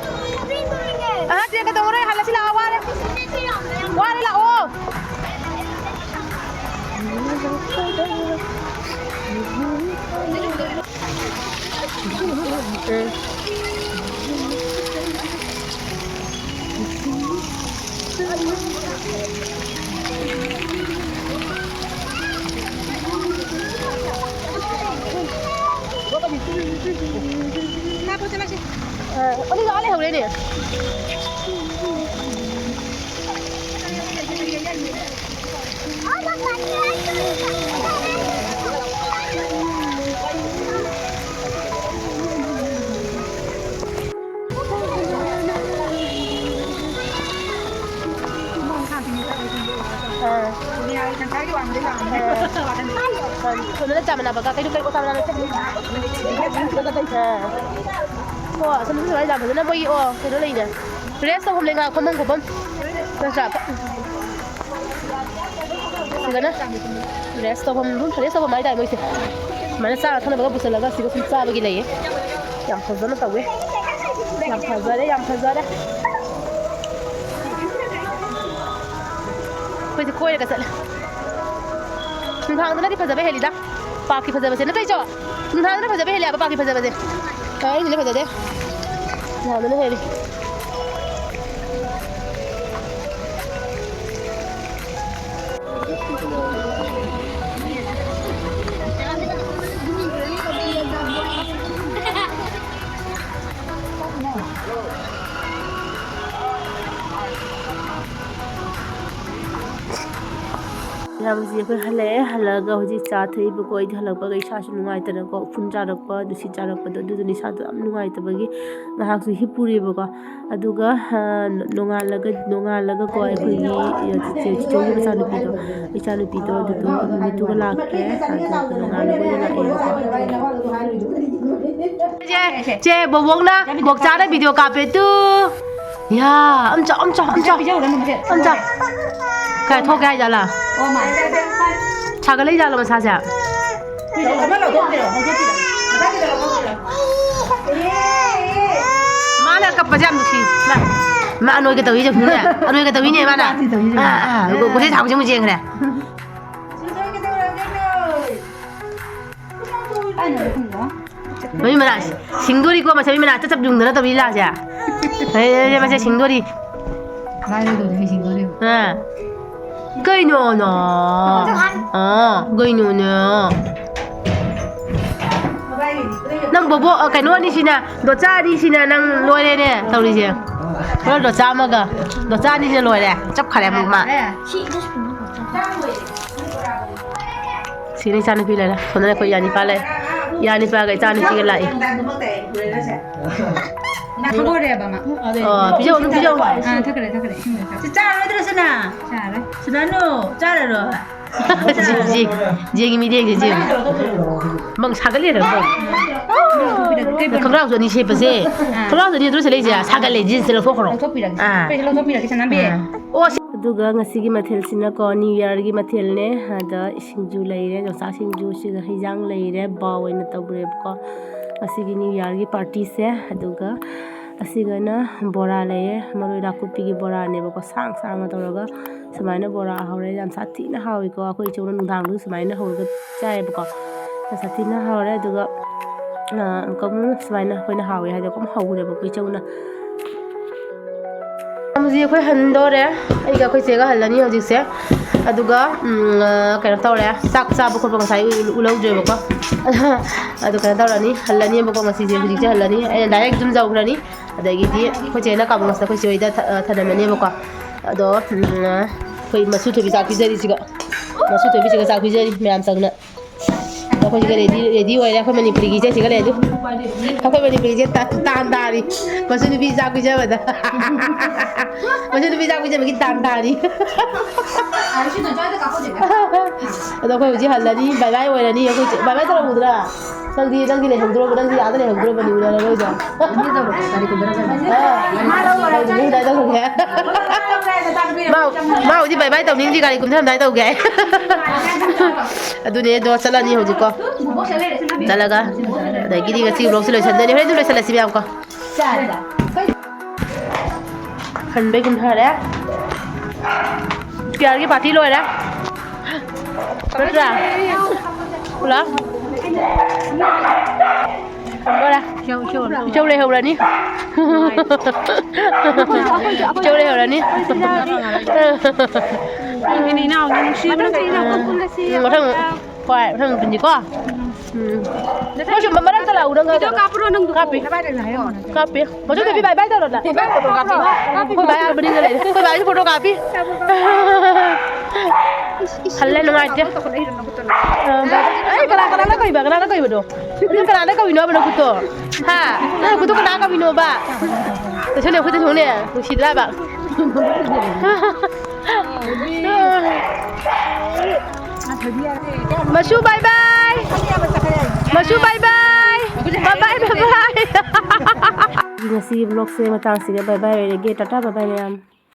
ꯑꯍ, ꯆꯦ ꯀꯩꯗꯧꯔꯦ? ꯍꯜꯂꯁꯤ ꯂꯥꯛꯑꯣ, ꯋꯥꯔꯦ꯫ ꯋꯥꯔꯦ, ꯂꯥꯛꯑꯣ꯫ ꯑ, ꯑꯅꯤꯗꯣ ꯑꯥ ꯂꯩꯍꯧꯔꯦꯅꯦ꯫ ꯁꯣꯝꯗꯅ ꯆꯥ ꯃꯅꯥ ꯕꯒꯥ, ꯀꯩꯅꯣ, ꯀꯩꯅꯣ, ꯆꯥ ꯃꯅꯥ ꯅꯠꯇꯦ꯫ ꯑꯥ꯫ ꯑꯣ, ꯑꯁꯣꯝꯗꯁꯨ ꯁꯨꯃꯥꯏꯅ ꯌꯥꯝ ꯐꯖꯅ ꯃꯣꯏꯒꯤ, ꯑꯣ, ꯀꯩꯅꯣ ꯂꯩꯅꯦ꯫ Rest ꯇꯧꯐꯝ ꯂꯩ, ꯉꯥ ꯐꯝꯐꯝ ꯈꯣꯠꯐꯝ꯫ ꯅꯠꯇ꯭ꯔꯥ? ꯁꯤꯗꯅ rest ꯇꯧꯐꯝ, rest ꯇꯧꯐꯝ ꯍꯥꯏꯇꯥꯔꯦ ꯃꯣꯏꯁꯦ꯫ ꯁꯨꯃꯥꯏꯅ ꯆꯥꯅ ꯊꯛꯅꯕꯒ ꯄꯨꯁꯤꯜꯂꯒ ꯁꯤꯗ ꯁꯨꯝ ꯆꯥꯕꯒꯤ ꯂꯩꯌꯦ꯫ ꯌꯥꯝ ꯐꯖꯅ ꯇꯧꯋꯦ꯫ ꯌꯥꯝ ꯐꯖꯔꯦ, ꯌꯥꯝ ꯐꯖꯔꯦ꯫ ꯑꯩꯈꯣꯏꯁꯦ ꯀꯣꯏꯔꯒ ꯆꯠꯂꯦ꯫ ꯅꯨꯡꯗꯥꯡꯗꯅꯗꯤ ꯐꯖꯕ ꯍꯦꯜꯂꯤꯗ꯫ Park ꯀꯤ ꯐꯖꯕꯁꯦ ꯅꯠꯇ꯭ꯔꯣ ꯏꯆꯣ? ꯅꯨꯡꯗꯥꯡꯗꯅ ꯐꯖꯕ ꯍꯦꯜꯂꯦ ꯍꯥꯏꯕ park ꯀꯤ ꯐꯖꯕꯁꯦ꯫ ꯑꯩꯅꯅꯦ ꯐꯖꯗꯦ꯫ ꯅꯨꯡꯗꯥꯡꯗꯅ ꯍꯦꯜꯂꯤ꯫ ꯌꯥꯝꯁꯤ ꯑꯩꯈꯣꯏ ꯍꯜꯂꯛꯑꯦ꯫ ꯍꯜꯂꯛꯑꯒ ꯍꯧꯖꯤꯛ ꯆꯥ ꯊꯛꯏꯕꯀꯣ꯫ ꯑꯩꯗꯤ ꯍꯜꯂꯛꯄꯒ ꯏꯁꯥꯁꯨ ꯅꯨꯡꯉꯥꯏꯇꯅꯀꯣ, ꯎꯐꯨꯟ ꯆꯥꯔꯛꯄ, ꯅꯨꯡꯁꯤꯠ ꯆꯥꯔꯛꯄꯗꯣ, ꯑꯗꯨꯗꯨꯅ ꯏꯁꯥꯗꯣ ꯌꯥꯝ ꯅꯨꯡꯉꯥꯏꯇꯕꯒꯤ ꯉꯥꯏꯍꯥꯛꯁꯨ ꯍꯤꯞꯄꯨꯔꯦꯕꯀꯣ꯫ ꯑꯗꯨꯒ, ꯑ, ꯅꯣꯡꯉꯥꯜꯂꯒ, ꯅꯣꯡꯉꯥꯜꯂꯒꯀꯣ ꯑꯩꯈꯣꯏꯒꯤ ꯆꯤꯆꯦ, ꯆꯤꯆꯦꯒꯤ ꯃꯆꯥꯅꯨꯄꯤꯗꯣ, ꯏꯆꯥꯅꯨꯄꯤꯗꯣ ꯑꯗꯨꯗꯣ ꯅꯨꯃꯤꯠꯇꯨꯒ ꯂꯥꯛꯈ꯭ꯔꯦ꯫ ꯑꯗꯨꯒ ꯅꯣꯡꯉꯥꯜꯂꯒ ꯑꯣꯏꯅ ꯂꯥꯛꯑꯦꯕꯀꯣ꯫ ꯆꯦ, ꯆꯦ, ꯕꯣꯕꯣꯛꯅ ꯕꯣꯛꯆꯥꯗ video ꯀꯥꯞꯄꯦ ꯇꯨ꯫ ꯌꯥ, ꯑꯝꯆꯥ, ꯑꯝꯆꯥ, ꯑꯝꯆꯥ꯫ ꯄꯤꯖꯧꯔꯅꯨ ꯃꯁꯦ꯫ ꯑꯝꯆꯥ꯫ ꯀꯥꯏ ꯊꯣꯛꯀꯦ ꯍꯥꯏꯖꯥꯠꯂ? ꯑꯣ ꯃꯥꯏ꯫ ꯁꯥꯒꯠꯂꯛꯏ ꯖꯥꯠꯂꯣ ꯃꯁꯥꯁꯦ? ꯑꯃ ꯂꯧꯊꯣꯛꯄꯤꯔꯣ, ꯂꯧꯊꯣꯛꯄꯤꯔꯣ꯫ ꯃꯁꯥꯒꯤꯗꯣ ꯂꯧꯊꯣꯛꯄꯤꯔꯣ꯫ ꯃꯥꯅ ꯀꯞꯄꯁꯦ ꯌꯥꯝ ꯅꯨꯡꯁꯤ꯫ ꯃꯥ, ꯃꯥ ꯑꯅꯣꯏꯒ ꯇꯧꯏꯁꯦ ꯌꯦꯡꯉꯨꯅꯦ꯫ ꯑꯅꯣꯏꯒ ꯇꯧꯏꯅꯦ ꯃꯥꯅ꯫ ꯃꯥꯅ ꯇꯧꯏꯁꯦ꯫ ꯑꯥ, ꯑꯥ, ꯒꯣ-, ꯒꯣꯁꯦ ꯊꯥꯎꯁꯦ ꯑꯃꯨꯛ ꯌꯦꯡꯈ꯭ꯔꯦ꯫ ꯁꯤ ꯀꯩꯗꯧꯔꯒꯦ ꯅꯣꯏ? ꯃꯃꯤ ꯃꯅꯥ ꯁꯤꯡꯗꯣꯔꯤꯀꯣ, ꯃꯁꯤ ꯃꯃꯤ ꯃꯅꯥ ꯆꯞ ꯆꯞ ꯌꯨꯡꯗꯅ ꯇꯧꯔꯤ ꯂꯥꯁꯦ꯫ ꯑꯦ, ꯑꯦ, ꯑꯦ, ꯃꯁꯦ ꯁꯤꯡꯗꯣꯔꯤ꯫ ꯃꯥꯏꯗ ꯇꯧꯗꯣꯏꯅꯤ ꯁꯤꯡꯗꯣꯔꯤ꯫ ꯑꯥ꯫ ꯀꯩꯅꯣꯅꯣ? ꯑꯥ, ꯀꯩꯅꯣꯅꯦ? ꯅꯪ ꯕꯣꯕꯣ, ꯑ, ꯀꯩꯅꯣ ꯑꯅꯤꯁꯤꯅ, ꯗꯣꯆꯥ ꯑꯅꯤꯁꯤꯅ ꯅꯪ ꯂꯣꯏꯔꯦꯅꯦ ꯇꯧꯔꯤꯁꯦ꯫ ꯍꯣꯏ, ꯗꯣꯆꯥ ꯑꯃꯒ, ꯗꯣꯆꯥ ꯑꯅꯤꯁꯤꯅ ꯂꯣꯏꯔꯦ꯫ ꯆꯞꯈꯔꯦ ꯑꯃꯨꯛ ꯃꯥ꯫ ꯁꯤꯅ ꯏꯆꯥꯅꯨꯄꯤ ꯂꯩꯔꯦ꯫ ꯁꯣꯝꯗꯅ ꯑꯩꯈꯣꯏ ꯌꯥꯅꯤꯄꯥ ꯂꯩ꯫ ꯌꯥꯅꯤꯄꯥꯒ ꯏꯆꯥꯅꯨꯄꯤꯒ ꯂꯥꯛꯏ꯫ ꯊꯛꯑꯣꯔꯦꯕ ꯃꯥ꯫ ꯑꯣ, ꯄꯤꯖꯧ, ꯑꯗꯨꯝ ꯄꯤꯖꯧ꯫ ꯑꯥ, ꯊꯛꯈ꯭ꯔꯦ, ꯊꯛꯈ꯭ꯔꯦ꯫ ꯏꯁꯤꯡꯗꯣ ꯊꯛꯈ꯭ꯔꯦ꯫ ꯁꯤ ꯆꯥꯔꯣꯏꯗ꯭ꯔꯣ ꯁꯤꯅ? ꯆꯥꯔꯣꯏ꯫ ꯁꯤꯗꯅꯨ, ꯆꯥꯔꯔꯣꯏ꯫ ꯖꯤ- ꯖꯤ- ꯖꯤꯒꯤ ꯃꯤꯠꯌꯦꯡꯁꯦ ꯖꯤ꯫ ꯃꯪ ꯁꯥꯒꯠꯂꯤꯔ ꯃꯪ? ꯈꯣꯡꯒ꯭ꯔꯥꯎꯁꯨ ꯑꯅꯤ ꯁꯦꯠꯄꯁꯦ꯫ ꯈꯣꯡꯒ꯭ꯔꯥꯎꯁꯨ ꯑꯅꯤ ꯑꯗꯨ ꯁꯦꯠꯂꯛꯏꯁꯦ ꯁꯥꯒꯠꯂꯦ꯫ ꯖꯤꯟꯁꯁꯦ ꯂꯧꯊꯣꯛꯈ꯭ꯔꯣ꯫ ꯂꯧꯊꯣꯛꯄꯤꯔꯒꯦ꯫ ꯑꯥ꯫ ꯑꯩꯁꯦ ꯂꯧꯊꯣꯛꯄꯤꯔꯒꯦ, ꯁꯅꯥꯝꯕꯤ꯫ ꯑꯥ꯫ ꯑꯣ, ꯁꯤ- ꯑꯗꯨꯒ ꯉꯁꯤꯒꯤ ꯃꯊꯦꯜꯁꯤꯅꯀꯣ, ꯅ꯭ꯌꯨ ꯌꯥꯔꯒꯤ ꯃꯊꯦꯜꯅꯦ꯫ ꯑꯗ ꯁꯤꯡꯖꯨ ꯂꯩꯔꯦ, ꯌꯣꯡꯆꯥꯛ ꯁꯤꯡꯖꯨꯁꯤꯒ ꯍꯩꯖꯥꯡ ꯂꯩꯔꯦ, ꯕꯥꯎ ꯑꯣꯏꯅ ꯇꯧꯈ꯭ꯔꯦꯕꯀꯣ ꯉꯁꯤꯒꯤ ꯅ꯭ꯌꯨ ꯌꯥꯔꯒꯤ ꯄꯥꯔꯇꯤꯁꯦ꯫ ꯑꯗꯨꯒ ꯑꯁꯤꯒꯅ ꯕꯣꯔꯥ ꯂꯩꯔꯦ, ꯃꯔꯣꯏ ꯅꯥꯀꯨꯞꯄꯤꯒꯤ ꯕꯣꯔꯥꯅꯦꯕꯀꯣ, ꯁꯥꯡ ꯁꯥꯡꯅ ꯇꯧꯔꯒ ꯁꯨꯃꯥꯏꯅ ꯕꯣꯔꯥ ꯍꯧꯔꯦ꯫ ꯌꯥꯝ ꯁꯥꯊꯤꯅ ꯍꯥꯎꯋꯤꯀꯣ꯫ ꯑꯩꯈꯣꯏ ꯏꯆꯧꯅ ꯅꯨꯡꯗꯥꯡꯗꯁꯨ ꯁꯨꯃꯥꯏꯅ ꯍꯧꯔꯒ ꯆꯥꯏꯌꯦꯕꯀꯣ꯫ ꯌꯥꯝ ꯁꯥꯊꯤꯅ ꯍꯥꯎꯔꯦ꯫ ꯑꯗꯨꯒ, ꯑ, ꯑꯃꯨꯛꯀ ꯑꯃꯨꯛ ꯁꯨꯃꯥꯏꯅ ꯑꯩꯈꯣꯏꯅ ꯍꯥꯎꯋꯦ ꯍꯥꯏꯗꯤ ꯑꯃꯨꯛ ꯍꯧꯔꯦꯕꯀꯣ ꯏꯆꯧꯅ꯫ ꯍꯧꯖꯤꯛ ꯑꯩꯈꯣꯏ ꯍꯟꯗꯣꯔꯦ꯫ ꯑꯩꯒ ꯑꯩꯈꯣꯏ ꯆꯦꯒ ꯍꯜꯂꯅꯤ ꯍꯧꯖꯤꯛꯁꯦ꯫ ꯑꯗꯨꯒ, ꯎꯝ, ꯑ, ꯀꯩꯅꯣ ꯇꯧꯔꯦ, ꯆꯥꯛ ꯆꯥꯕ ꯈꯣꯠꯄ ꯉꯁꯥꯏ ꯎ-, ꯎꯍꯧꯗ꯭ꯔꯦꯕꯀꯣ꯫ ꯑꯗꯨ ꯀꯩꯅꯣ ꯇꯧꯔꯅꯤ, ꯍꯜꯂꯅꯤꯕꯀꯣ ꯉꯁꯤꯁꯦ, ꯍꯧꯖꯤꯛꯁꯦ ꯍꯜꯂꯅꯤ꯫ ꯑꯩꯅ ꯗꯥꯏꯔꯦꯛ ꯌꯨꯝ ꯌꯧꯈ꯭ꯔꯅꯤ꯫ ꯑꯗꯒꯤꯗꯤ ꯑꯩꯈꯣꯏ ꯆꯦꯅ ꯀꯥꯕꯨ ꯉꯁꯤꯗ ꯑꯩꯈꯣꯏ ꯆꯦ ꯍꯣꯏꯗ ꯊ-, ꯑ, ꯊꯅꯝꯃꯅꯦꯕꯀꯣ꯫ ꯑꯗꯣ, ꯎꯝ, ꯑꯩꯈꯣꯏ ꯃꯁꯨ ꯊꯣꯏꯕꯤ ꯆꯥꯛ ꯄꯤꯖꯔꯤꯁꯤꯒ, ꯃꯁꯨ ꯊꯣꯏꯕꯤꯁꯤꯒ ꯆꯥꯛ ꯄꯤꯖꯔꯤ ꯃꯌꯥꯝ ꯆꯪꯅ꯫ ꯑꯗꯣ ꯑꯩꯈꯣꯏꯁꯤꯒ ꯔꯦꯗꯤ, ꯔꯦꯗꯤ ꯑꯣꯏꯔꯦ꯫ ꯑꯩꯈꯣꯏ ꯃꯅꯤꯄꯨꯔꯤꯒꯤ ꯏꯆꯦꯁꯤꯒ ꯂꯩ ꯑꯗꯨ꯫ ꯑꯩꯈꯣꯏ ꯃꯅꯤꯄꯨꯔꯤ ꯏꯆꯦ ꯇꯥ-, ꯇꯥꯟ ꯇꯥꯔꯤ꯫ ꯃꯁꯨ ꯅꯨꯄꯤ ꯆꯥꯛ ꯄꯤꯖꯕꯗ꯫ ꯃꯁꯨ ꯅꯨꯄꯤ ꯆꯥꯛ ꯄꯤꯖꯕꯒꯤ ꯇꯥꯟ ꯇꯥꯔꯤ꯫ ꯑꯗꯣ ꯑꯩꯈꯣꯏ ꯍꯧꯖꯤꯛ ꯍꯜꯂꯅꯤ, ꯕꯥꯏ ꯕꯥꯏ ꯑꯣꯏꯔꯅꯤ꯫ ꯑꯩꯈꯣꯏ ꯆꯦ, ꯕꯥꯏ ꯕꯥꯏ ꯇꯧꯔꯝꯃꯨꯗ꯭ꯔꯥ? ꯅꯪꯗꯤ, ꯅꯪꯗꯤ ꯂꯩꯍꯧꯗ꯭ꯔꯣꯕ? ꯅꯪꯗꯤ ꯑꯥꯗ ꯂꯩꯍꯧꯗ꯭ꯔꯣꯕꯅꯤ, ꯎꯅꯔꯔꯣꯏꯗ? ꯑꯥ, ꯅꯪꯗꯤ ꯑꯗꯨꯃꯥꯏ ꯇꯧꯔꯨꯒꯦ꯫ ꯃꯥ, ꯃꯥ ꯍꯧꯖꯤꯛ ꯕꯥꯏ ꯕꯥꯏ ꯇꯧꯅꯤꯡꯗ꯭ꯔꯤ, ꯒꯥꯔꯤ ꯀꯨꯝꯊꯔꯝꯗꯥꯏ ꯇꯧꯒꯦ ꯍꯥꯏ꯫ ꯑꯗꯨꯅꯦ, ꯑꯗꯣ ꯆꯠꯂꯅꯤ ꯍꯧꯖꯤꯛꯀꯣ꯫ ꯆꯠꯂꯒ, ꯑꯗꯒꯤꯗꯤ ꯉꯁꯤ vlogꯁꯦ ꯂꯣꯏꯁꯟꯗꯣꯏꯅꯦ꯫ ꯍꯣꯔꯦꯟ ꯑꯗꯨꯝ ꯂꯣꯏꯁꯜꯂꯁꯤ ꯃꯌꯥꯝ ꯀꯣ꯫ ꯍꯟꯕꯩ ꯀꯨꯝꯊꯔꯦ꯫ ꯄꯤꯌꯥꯔꯒꯤ party ꯂꯣꯏꯔꯦ꯫ ꯅꯠꯇ꯭ꯔꯥ? ꯄꯨꯂꯞ꯫ ꯂꯣꯏꯔꯦ꯫ ꯏꯆꯧ ꯂꯩꯍꯧꯔꯅꯤ꯫ ꯏꯆꯧ ꯂꯩꯍꯧꯔꯅꯤ꯫ ꯎꯝ, ꯃꯊꯪ, ꯍꯣꯏ, ꯃꯊꯪ ꯄꯨꯟꯁꯤꯀꯣ꯫ ꯎꯝ꯫ ꯃꯣꯏꯁꯨ ꯃꯔꯛꯇ ꯂꯥꯛꯎ, ꯅꯪ ꯀꯥꯞꯄ꯭ꯔꯣ, ꯅꯪ ꯀꯥꯞꯄꯤ꯫ ꯀꯥꯞꯄꯤ꯫ ꯃꯆꯨ ꯅꯨꯄꯤ bye bye ꯇꯧꯔꯣ ꯅꯪ꯫ ꯑꯩꯈꯣꯏ ꯕꯥ ꯌꯥꯕꯅꯤꯅ ꯂꯩꯔꯦ꯫ ꯑꯩꯈꯣꯏ ꯕꯥꯁꯨ photo ꯀꯥꯞꯄꯤ꯫ ꯍꯜꯂꯦ, ꯅꯨꯡꯉꯥꯏꯇꯦ꯫ ꯑ, bye bye꯫ ꯑꯩ, ꯀꯅꯥ, ꯀꯅꯥꯅ ꯀꯧꯏꯕ? ꯀꯅꯥꯅ ꯀꯧꯏꯕꯅꯣ? ꯑꯗꯨ ꯀꯅꯥꯅ ꯀꯧꯏꯅꯣ ꯍꯥꯏꯕ ꯅꯪ ꯈꯨꯠꯇꯣ? ꯍꯥ? ꯅꯪ ꯈꯨꯠꯇꯣ ꯀꯅꯥ ꯀꯧꯏꯅꯣꯕ? ꯇꯩꯁꯜꯂꯦ, ꯈꯨꯠꯇ ꯁꯨꯝꯅꯦ꯫ ꯅꯨꯡꯁꯤꯗ꯭ꯔꯥꯕ? ꯃꯁꯨ, bye bye. ꯃꯁꯨ, bye bye. Bye bye, bye bye. ꯉꯁꯤꯒꯤ vlogꯁꯦ ꯃꯇꯥꯡꯁꯤꯒ bye bye ꯑꯣꯏꯔꯒꯦ꯫ Tata, bye bye ꯃꯌꯥꯝ꯫